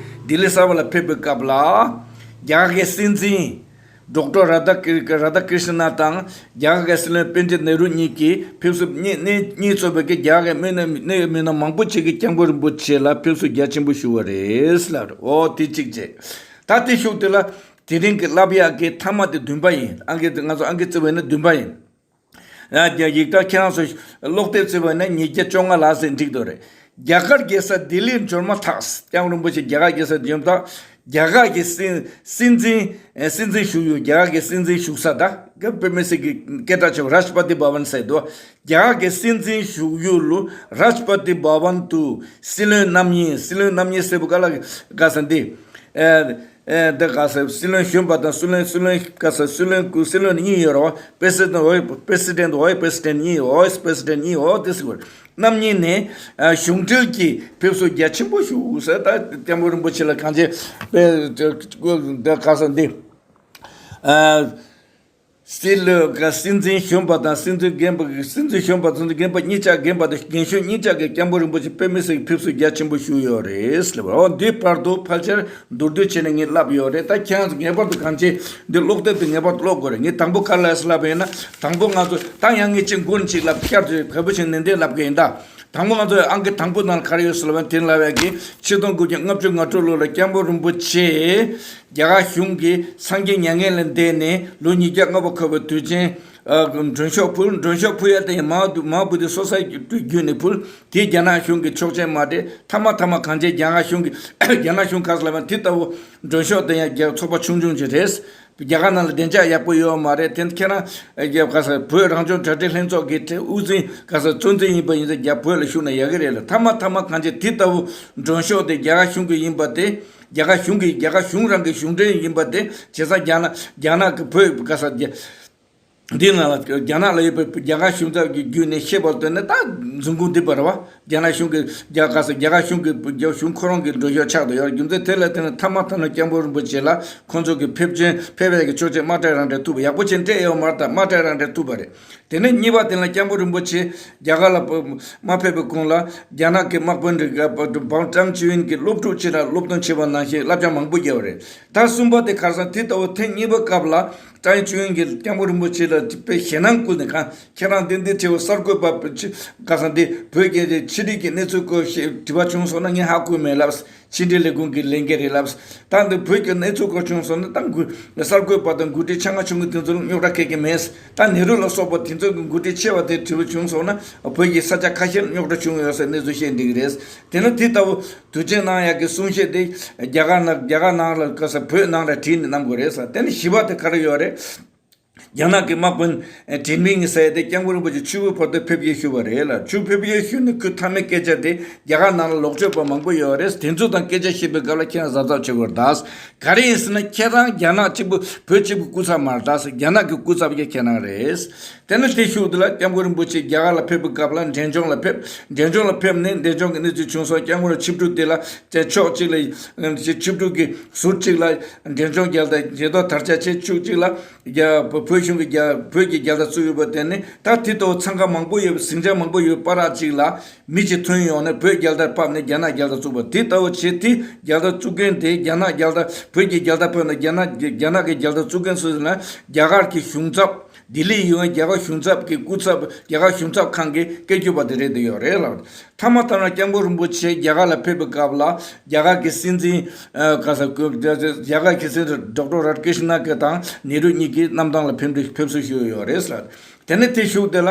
ལྡི་ལི་གསར་པ་ལ་ཕེབས་པའི་སྐབས་ལ་རྒྱ་གར་གྱི་སྲིད་འཛིན་ཌོག་ཊར་ར་དྷ་ཀི་ར་དྷ་ཀྲིཤ་ན་དང་རྒྱ་གར་གྱི་སྲིད་བློན་པཎ་ཌི་ཏ་ནེ་རུ་གཉིས་ཀྱིས་ཕེབས་བསུ་གཉིས་གཉིས་གཉིས་གཙོས་པའི་རྒྱ་གར་གྱི་མི་སྣ་གནད་ཡོད་མི་སྣ་མང་པོ་ཅིག་གིས་སྐྱབས་མགོན་རིན་པོ་ཆེ་ལ་ཕེབས་བསུ་རྒྱ་ཆེན་པོ་ཞུ་བ་རེད་ལབ་རེད། འོ་དེ་གཅིག་བྱས། ད་དེ་ཤུགས་དེ་ལ་དེ་རིང་གི་བསླབ་ཡག་གི་མཐའ་མ་དེ་བདུན་པ་ཡིན། ཨང་ཀི་དེ་ང་ཚོ་ཨང་ཀི་བརྩི་བ་ཡིན་ན་བདུན་པ་ཡིན། ཡ་རྒྱ་ཡིག་ཐོག་ཁྱེད་རང་ཚོ་ཀློག་དེབ་བརྩི་བ་ཡིན་ན་ཉིས་བརྒྱ་བཅོ་ལྔ་ལ་ཟེར་འགྲིག་འདུག་རེད། རྒྱ་གར་རྒྱལ་ས་ལྡི་ལིར་འབྱོར་མ་ཐག་སྐྱབས་མགོན་རིན་པོ་ཆེ་རྒྱ་གར་རྒྱལ་ས་འབྱོར་མ་ཐག་རྒྱ་གར་གྱི་སྲིད་སྲིད་འཛིན་ཨེ་སྲིད་འཛིན་བཞུགས་ཡུལ། རྒྱ་གར་གྱི་སྲིད་འཛིན་བཞུགས་ས་ད་ག་དཔེ་མི་སྲིད་ཀྱི་སྐད་གྲགས་ཆེ་བ་རཱ་ཤ་པ་ཏི་བྷ་ཝན་ཟེར་འདུག་རྒྱ་གར་གྱི་སྲིད་འཛིན་བཞུགས་ཡུལ་ལུ་རཱ་ཤ་པ་ཏི་བྷ་ཝན་དུ་སྲིད་བློན་རྣམ་གཉིས། སྲིད་བློན་རྣམ་གཉིས་ཟེར་བ་ག་ལ་ག་ས་འདི། ཨེ་ཨེ་འདི་ག་ས་སྲིད་བློན་གཞོན་པ་དང་སྲིད་བློན་སྲིད་བློན་ག་ས་སྲིད་བློན་སྐུ་སྲིད་བློན་གཉིས་ཡོད་རེད་བ། པེ་སི་ཌེན་ཊི་ཝའི་སི་པེ་སི་ཌེན་ཊི་ཝའི་སི་པེ་སི་ཌེན་ཊི་གཉིས་ཝའི་སི་པེ་སི་ཌེན་ཊི་གཉིས་ཝའི་དེ་ཟེར་བ། རྣམ་གཉིས་ནས་ཨ་གཞུང་འབྲེལ་གྱི་ཕེབས་བསུ་རྒྱ་ཆེན་པོ་ཞུ་ཟེར། ད་སྐྱབས་མགོན་རིན་པོ་ཆེ་ལ་གང་ཅི་པེ་འདི་ག་ས་འདི་ཨ་སྲིད་བློན་ག་སྲིད་འཛིན་གཞོན་པ་དང་སྲིད་འཛིན་རྒན་པ་སྲིད་འཛིན་གཞོན་པ་སྲིད་འཛིན་རྒན་པ་གཉིས་ཆ་རྒན་པ་དང་རྒན་གཞོན་གཉིས་ཆ་གི་སྐྱབས་མགོན་རིན་པོ་ཆེ་དཔེ་མི་སྲིད་ཕེབས་བསུ་རྒྱ་ཆེན་པོ་ཞུས་ཡོད་རེད་ལབ། འོ་འདི་བར་དུ་ཕལ་ཆེར་མདོར་བསྡུས་བྱས་ནས་ངས་ལབ་ཡོད་རེད། ད་ཁྱེད་རང་ཚོ་ངེས་པར་དུ་གང་ཅི་འདི་ཀློག་དེབ་དེ་ངེས་པར་དུ་ཀློག་དགོས་རེད། ངས་དང་པོ་ག་ལ་ལབ་ཡིན་ན་དང་པོ་ང་ཚོ་ད་ཡང་ངས་གཅིག་མགོ་ནས་གཅིག་ལབ། བསྐྱར་དུ་ག་བུ་ཞིག་ནན་ཏན་ལབ་གི་ཡིན། ད་དང་པོ་ང་ཚོ་ཨང་ཀི་དང་པོ་ནང་ག་རེ་ཡོད་ཟེར་ལབ་ན་དེ་ལབ་ཡག་གི་ཆིག་སྟོང་དགུ་བརྒྱ་ལྔ་བཅུ་ང་དྲུག་ལོ་ལ་སྐྱབས་མགོན་རིན་པོ་ཆེ་རྒྱ་གར་གཞུང་གིས་སངས་རྒྱས་མྱ་ངན་ལས་འདས་ནས་ལོ་ཉིས་བརྒྱ་ལྔ་པ་འཁོར་བའི་དུས་ཆེན་ཨ་མགྲོན་ཤོག་ཕུལ། མགྲོན་ཤོག་ཕུལ་ཡ་དེ་ཡང་མང་དུ་མང་པོ་དེ་སོ་སོའི་བརྒྱུད་ནས་ཕུལ། དེ་རྒྱ་ནག་གཞུང་གིས་ཆོག་མཆན་མ་སྤྲད། མཐའ་མ་མཐའ་མ་གང་བྱས་རྒྱ་གར་གཞུང་གིས་རྒྱ་ནག་གཞུང་ག་ཟེར་ལབ་ན་དེ་ལྟ་བུ་མགྲོན་ཤོག་དེ་ཡང་རྒྱ་ཚོགས་པ་ཆུང་ཆུང་ཅིག་རེད། རྒྱ་གར་ནང་ལ་བདེ་འཇགས་ཡག་པོ་ཡོད་མ་རེད། དེ་ཁྱེད་རང་རྒྱ་ག་ས་བོད་རང་སྐྱོང་གྲ་སྒྲིག་ལྷན་ཚོགས་ཀྱི་དབུ་འཛིན་ག་ས་གཙོ་འཛིན་ཡིན་པ་ཡིན་ཙང་རྒྱ་བོད་ལ་བཞུགས་ན་ཡག་གི་རེད་ལ། མཐའ་མ་མཐའ་མ་གང་ཅི་དེ་ལྟ་བུ་མགྲོན་ཤོག་དེ་རྒྱ་གར་གཞུང་གི་ཡིན་པ་དེ་རྒྱ་གར་གཞུང་གི་རྒྱ་གར་གཞུང་རང་གི་གཞུང་འབྲེལ་ཡིན་པ་དེ་བྱས་ཙང་རྒྱ་ནག་རྒྱ་ནག་གི་བོད་ག་ས་རྒྱ་འདི་ནང་ལ་རྒྱ་ནག་ལ་ཡོད་པའི་རྒྱ་གར་གཞུང་ཚབ་ཀྱི་བརྒྱུད་ནས་ཤེས་པར་བཏོན་ནས་ད་རྫུན་ཁུངས་འདི་པར་བ། རྒྱ་ནག་གཞུང་གི་རྒྱ་ག་ས་རྒྱ་གར་གཞུང་གི་རྒྱ་གཞུང་ཁོ་རང་གི་མགྲོན་ཤོག་ཆགས་བསྡད་ཡོད། རྒྱུ་མཚན་དེ་ལ་བརྟེན་ནས་མཐའ་མ་མཐའ་ན་སྐྱབས་མགོན་རིན་པོ་ཆེ་ལ་ཁོང་ཚོ་གི་ཕེབས་ཆེན་ཕེབས་ཡས་ཀྱི་ཆོག་མཆན་དམག་གྲས་རང་འདྲ་ཐུབ་པ་ཡག་པོ་ཆེ་སྤྲད་ཡོད་མ་རེད། ད་དམག་གྲས་རང་འདྲ་ཐུབ་པ་རེད། དེ་ནས་གཉིས་པ་དེ་ལ་སྐྱབས་མགོན་རིན་པོ་ཆེ་རྒྱ་གར་ལ་མ་ཕེབས་པའི་གོང་ལ་རྒྱ་ནག་གི་དམག་དཔོན་རིགས་བང་ཀྲང་ཅི་ཝིན་གྱི་སློབ་ཕྲུག་ཅིག་ལ་སློབ་སྟོན་བྱས་པ་ནང་བཞིན་བསླབ་བྱ་མང་པོ་བརྒྱབ་པ་རེད། ད་གསུམ་པ་དེ་ཁར་སང་དེ་ལྟ་བུ་ཐེངས་གཉིས་པ་སྐབས་ལ། ཀྲང་ཅུན་གྱིས་སྐྱབས་མགོན་རིན་པོ་ཆེ་ལ་དཔེ་ཞེད་སྣང་བསྐུལ་ནས་གང་ཁྱེད་རང་འདི་འདི་བྱེད་པ་གསར་འགོད་པ་ཅི་ག་ས་འདི་བོད་ཀྱི་ཕྱི་དྲིལ་གྱི་གནས་ཚུལ་སྐོར་ཞིག་དྲི་བ་བྱུང་སོང་ན་ངས་ཧ་གོ་མེད་ལབ། ཕྱི་དྲིལ་ལས་ཁུངས་ཀྱི་ལས་འགན་རེད་ལབ། ད་འདི་བོད་ཀྱི་གནས་ཚུལ་སྐོར་བྱུང་སོང་ན་ད་འགུ་གསར་འགོད་པ་དང་འགུ་ཁྲིད་ཆ་ང་ཆུང་ངུ་དེ་ཚོ་ལ་རྙོག་དྲ་ག་གེ་མེད། ད་ནེ་རུ་ལ་སོགས་པ་དེ་ཚོ་གི་འགུ་ཁྲིད་ཆེ་བ་དེ་དྲི་བ་བྱུང་སོང་ན་བོད་ཀྱི་ས་ཆ་ཁ་ཤས་ལ་རྙོག་དྲ་བྱུང་ཡོད་ཟེར་གནས་ཚུལ་བཤད་འདི་གི་རེད། དེ་ནི་དེ་ལྟ་བུ་དུས་ཆེན་གནང་ཡག་གི་གསུང་བཤད་དེ་རྒྱ་གར་ནང་རྒྱ་གར་ནང་ལ་ག་ས་བོད་ནང་ལ་བྲིས་ནས་གནང་དགོས་རེད་ཟེར། དེ་ནི་བཞི་པ་དེ་ག་རེ་ཡོད་རེད། རྒྱ་ནག་གི་དམག་དཔོན་ཁྲིན་མིང་ཟེར་ཡ་དེ་སྐྱབས་མགོན་རིན་པོ་ཆེ་ཆུ་བོའི་བར་དུ་ཕེབས་སྐྱེལ་ཞུས་པ་རེད་ལ། ཆུ་ཕེབས་སྐྱེལ་ཞུས་ནས་ཁོས་མཐའ་མའི་སྐད་ཆ་དེ་རྒྱ་གར་ནང་ལ་ལོག་སྤྱོད་པ་མང་པོ་ཡོད་རེད། དེ་ཚོ་དང་སྐད་ཆ་བཤད་པའི་སྐབས་ལ་ཁྱེད་རང་གཟབ་གཟབ་བྱེད་དགོས་རེད་ད། ག་རེ་ཡིན་ཟེར་ན་ཁྱེད་རང་རྒྱ་ནག་གཅིག་པུ་བོད་གཅིག་པུ་སྐུ་ཚབ་མ་རེད་ད། རྒྱ་ནག་གི་སྐུ་ཚབ་ཀྱི་ཁྱེད་རང་རེད། དེ་ནས་དེ་ཤུགས་དེ་ལ་སྐྱབས་མགོན་རིན་པོ་ཆེ་རྒྱ་གར་ལ་ཕེབས་པའི་སྐབས་ལ་འབྲས་ལྗོངས་ལ་ཕེབས། འབྲས་ལྗོངས་ལ་ཕེབས་ནས་འབྲས་ལྗོངས་ཀྱི་གནས་ཚུལ་བྱུང་སོང་། སྐྱབས་མགོན་ལ་ཆིབས་བསྒྱུར་དེ་ལ་དེ་ཕྱོགས་གཅིག་ལ་ཆིབས་བསྒྱུར་གྱི་ཟུར་གཅིག་ལ་འབྲས་ལྗོངས་རྒྱལ་དར་མཇལ་དར་དར་ཆ་བྱས། ཕྱོགས་གཅིག་ལ་རྒྱ་བོད་གཞུང་གི་རྒྱ་བོད་ཀྱི་རྒྱལ་དར་བཙུགས་ཡོད་པ་དེ་ནི་ད་དེ་ལྟ་བུ་འཚང་ཁ་མང་པོ་ཡོད་པའི་ཟིང་ཆ་མང་པོ་ཡོད་པའི་བར་གཅིག་ལ་མི་གཅིག་ཐོན་ཡོང་ནས་བོད་རྒྱལ་དར་ཕབ་ནས་རྒྱ་ནག་རྒྱལ་དར་བཙུགས་པ་དེ་ལྟ་བུ་བྱས། དེ་རྒྱལ་དར་བཙུགས་མཁན་དེ་རྒྱ་ནག་རྒྱལ་དར་བོད་ཀྱི་རྒྱལ་དར་ཕབ་ནས་རྒྱ་ནག་རྒྱ་ནག་གི་རྒྱལ་དར་བཙུགས་མཁན་སུ་ཟེར་ན་རྒྱ་གར་གྱི་གཞུང་ཚབ། ལྡི་ལི་ཡོད་རྒྱ་གར་གཞུང་ཚབ་ཀྱི་སྐུ་ཚབ་རྒྱ་གར་གཞུང་ཚབ་ཁང་གི་སྐད་སྒྱུར་བ་དེ་རེད་འདུག་ཡོད་རེད་ལ། མཐའ་མ་ལྟར་ན་སྐྱབས་མགོན་རིན་པོ་ཆེ་རྒྱ་གར་ལ་ཕེབས་པའི་སྐབས་ལ་རྒྱ་གར་གྱི་སྲིད་འཛིན་ག་ས་རྒྱ་གར་གྱི་སྲིད་འཛིན་ཌོག་ཊར་རཱ་ཌ་ཀྲིཤ་ན་ཀི་དང་ནེ་རུ་གཉིས་ཀྱིས་གནམ་ཐང་ལ་ཕེབས་འདུག་ཕེབས་བསུ་ཞུས་ཡོད་རེད་ལ། དེ་ནས་དེ་ཤུགས་དེ་ལ་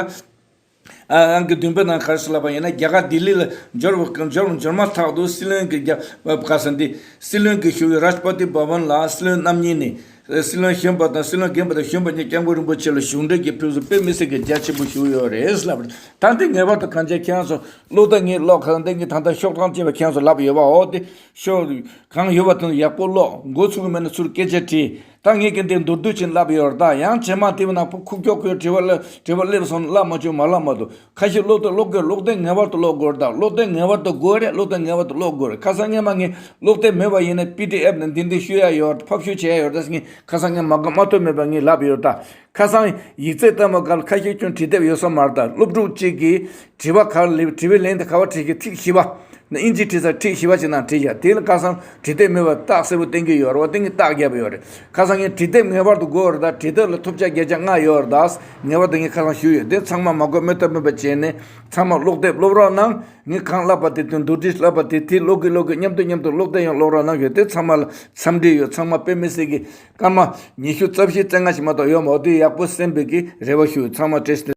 ཨང་ཀི་བདུན་པའི་ནང་ག་རེ་ཟེར་ལབ་པ་ཡིན་ན་རྒྱ་གར་ལྡི་ལི་ལ་འབྱོར་བ་འབྱོར་འབྱོར་མ་ཐག་ཏུ་སྲིད་བློན་གྱི་རྒྱ་ག་ས་འདི་སྲིད་བློན་གྱི་བཞུགས་ཡུལ་རཱ་ཤ་པ་ཏི་བྷ་ཝན་ལ་སྲིད་བློན་རྣམ་གཉིས་ནས། སྲིད་བློན་གཞོན་པ་དང་སྲིད་བློན་རྒན་པ་དང་གཞོན་པ་གཉིས་སྐྱབས་མགོན་རིན་པོ་ཆེ་ལ་གཞུང་འབྲེལ་གྱི་ཕེབས་བསུ་དཔེ་མི་སྲིད་ཀྱི་རྒྱ་ཆེན་པོ་ཞུས་ཡོད་རེད་ལབ་རེད། ད་འདི་ངེས་པར་དུ་གང་བྱས་ཁྱེད་རང་ཚོ་ཀློག་ད་ངས་ཀློག་གང་འདི་ངས་ད་ལྟ་ཤོག་གྲངས་བཅད་པ་ཁྱེད་རང་ཚོ་ལབ་ཡོད་པ། འོ་དེ་ཤོག་གང་ཡོད་པ་དེ་ཚོ་ཡག་པོ་ཀློག་མགོ་ཚོས་ཀྱི་མེད་ན་ཚུར་སྐད་ཆ་དྲིས། ད་ངས་ཀྱི་འདི་མདོར་བསྡུས་ཕྱིན་ལབ་ཡོད་རེད། ད་ཡང་རྗེས་མ་དེ་བ་ན་ཁུག་ཀྱོག་ཁོས་དྲི་བ་ལ་དྲི་བ་སླེབས་སོང་ན་ལབ་མ་བྱུང་མ་ལབ་མ་འདུག་ཁ་ཤས་ཀློག་དེ་ཀློག་དགོས། ཀློག་དེ་ངེས་པར་དུ་ཀློག་དགོས་རེད། ད་ཀློག་དེ་ངེས་པར་དུ་དགོས་རེད། ཀློག་དེ་ངེས་པར་དུ་ཀློག་དགོས་རེད། ཁ་སང་སྔོན་མ་ངས་ཀློག་དེབ་མེད་པ་ཡིན་ན་པི་ཌི་ཨེཕ་ནས་འདི་འདི་ཤོད་ཡ་ཡོད། ཕབ་བཤུས་བྱེད་ཡ་ཡོད། ད་ངས་ཁ་སང་ངས་མ་མ་ཐོན་མེད་པ་ངས་ལབ་ཡོད། ད་ཁ་སང་ཡིག་ཚད་ལྟ་མ་ག་ལ་ཁ་ཤས་ཀྱང་བྲིས་དེབ་ཡོད་ས་མ་རེད། ད་སློབ་ཕྲུག་གཅིག་གིས་དྲི་བ་ག་ལ་དྲི་བའི་ལན་དེ་ག་བ་བྲིས་ཀྱི་ཐིག་བཞི་པ་ན་ཨིན་ཇི་བྲིས་ས་ཐིག་བཞི་པ་ཅིག་ནང་བྲིས་ཡ། དེ་ལ་ཁ་སང་བྲིས་དེབ་མེད་པ་རྟགས་གསལ་པོ་བསྟན་གྱི་ཡོད་རེད་བ། དེ་ངས་རྟགས་བརྒྱབ་ཡོད་རེད། ཁ་སང་ངས་བྲིས་དེབ་ངེས་པར་དུ་དགོས་རེད། ད་བྲིས་དེབ་ལ་ཐོབ་ཆ་བརྒྱ་ཆ་ལྔ་ཡོད་རེད། ད་ངེས་པར་དུ་ངས་ཁ་སང་ཞུས་ཡོད། དེ་ཚང་མ་མ་གོ་མེད་ཐབས་མེད་པ་བྱས་ནས་ཚང་མ་ཀློག་དེབ་ཀློག་རོགས་གནང་། ངས་གང་བསླབས་པ་དེ་དོན་བསྡུ་སྒྲིག་བསླབས་པ་དེ་དེ་ཀློག་གི་ཀློག་གི་མཉམ་དུ་མཉམ་དུ་ཀློག་དེབ་ཡང་ཀློག་རོགས་གནང་ཞུ། དེ་ཚང་མ་ལ་འཚམས་འདྲི་ཡོད། ཚང་མ་དཔེ་མི་སྲིད་ཀྱི་སྐར་མ་ཉི་ཤུ་རྩ་བཞི་རྩ་ལྔ་ཞིག་མ་གཏོགས་ཡོད་མ་རེད། དེ་ཡག་པོ་གསན་པའི་གི་རེ་བ་ཞུ། ཚང་མ་བཀྲ་ཤིས་བདེ།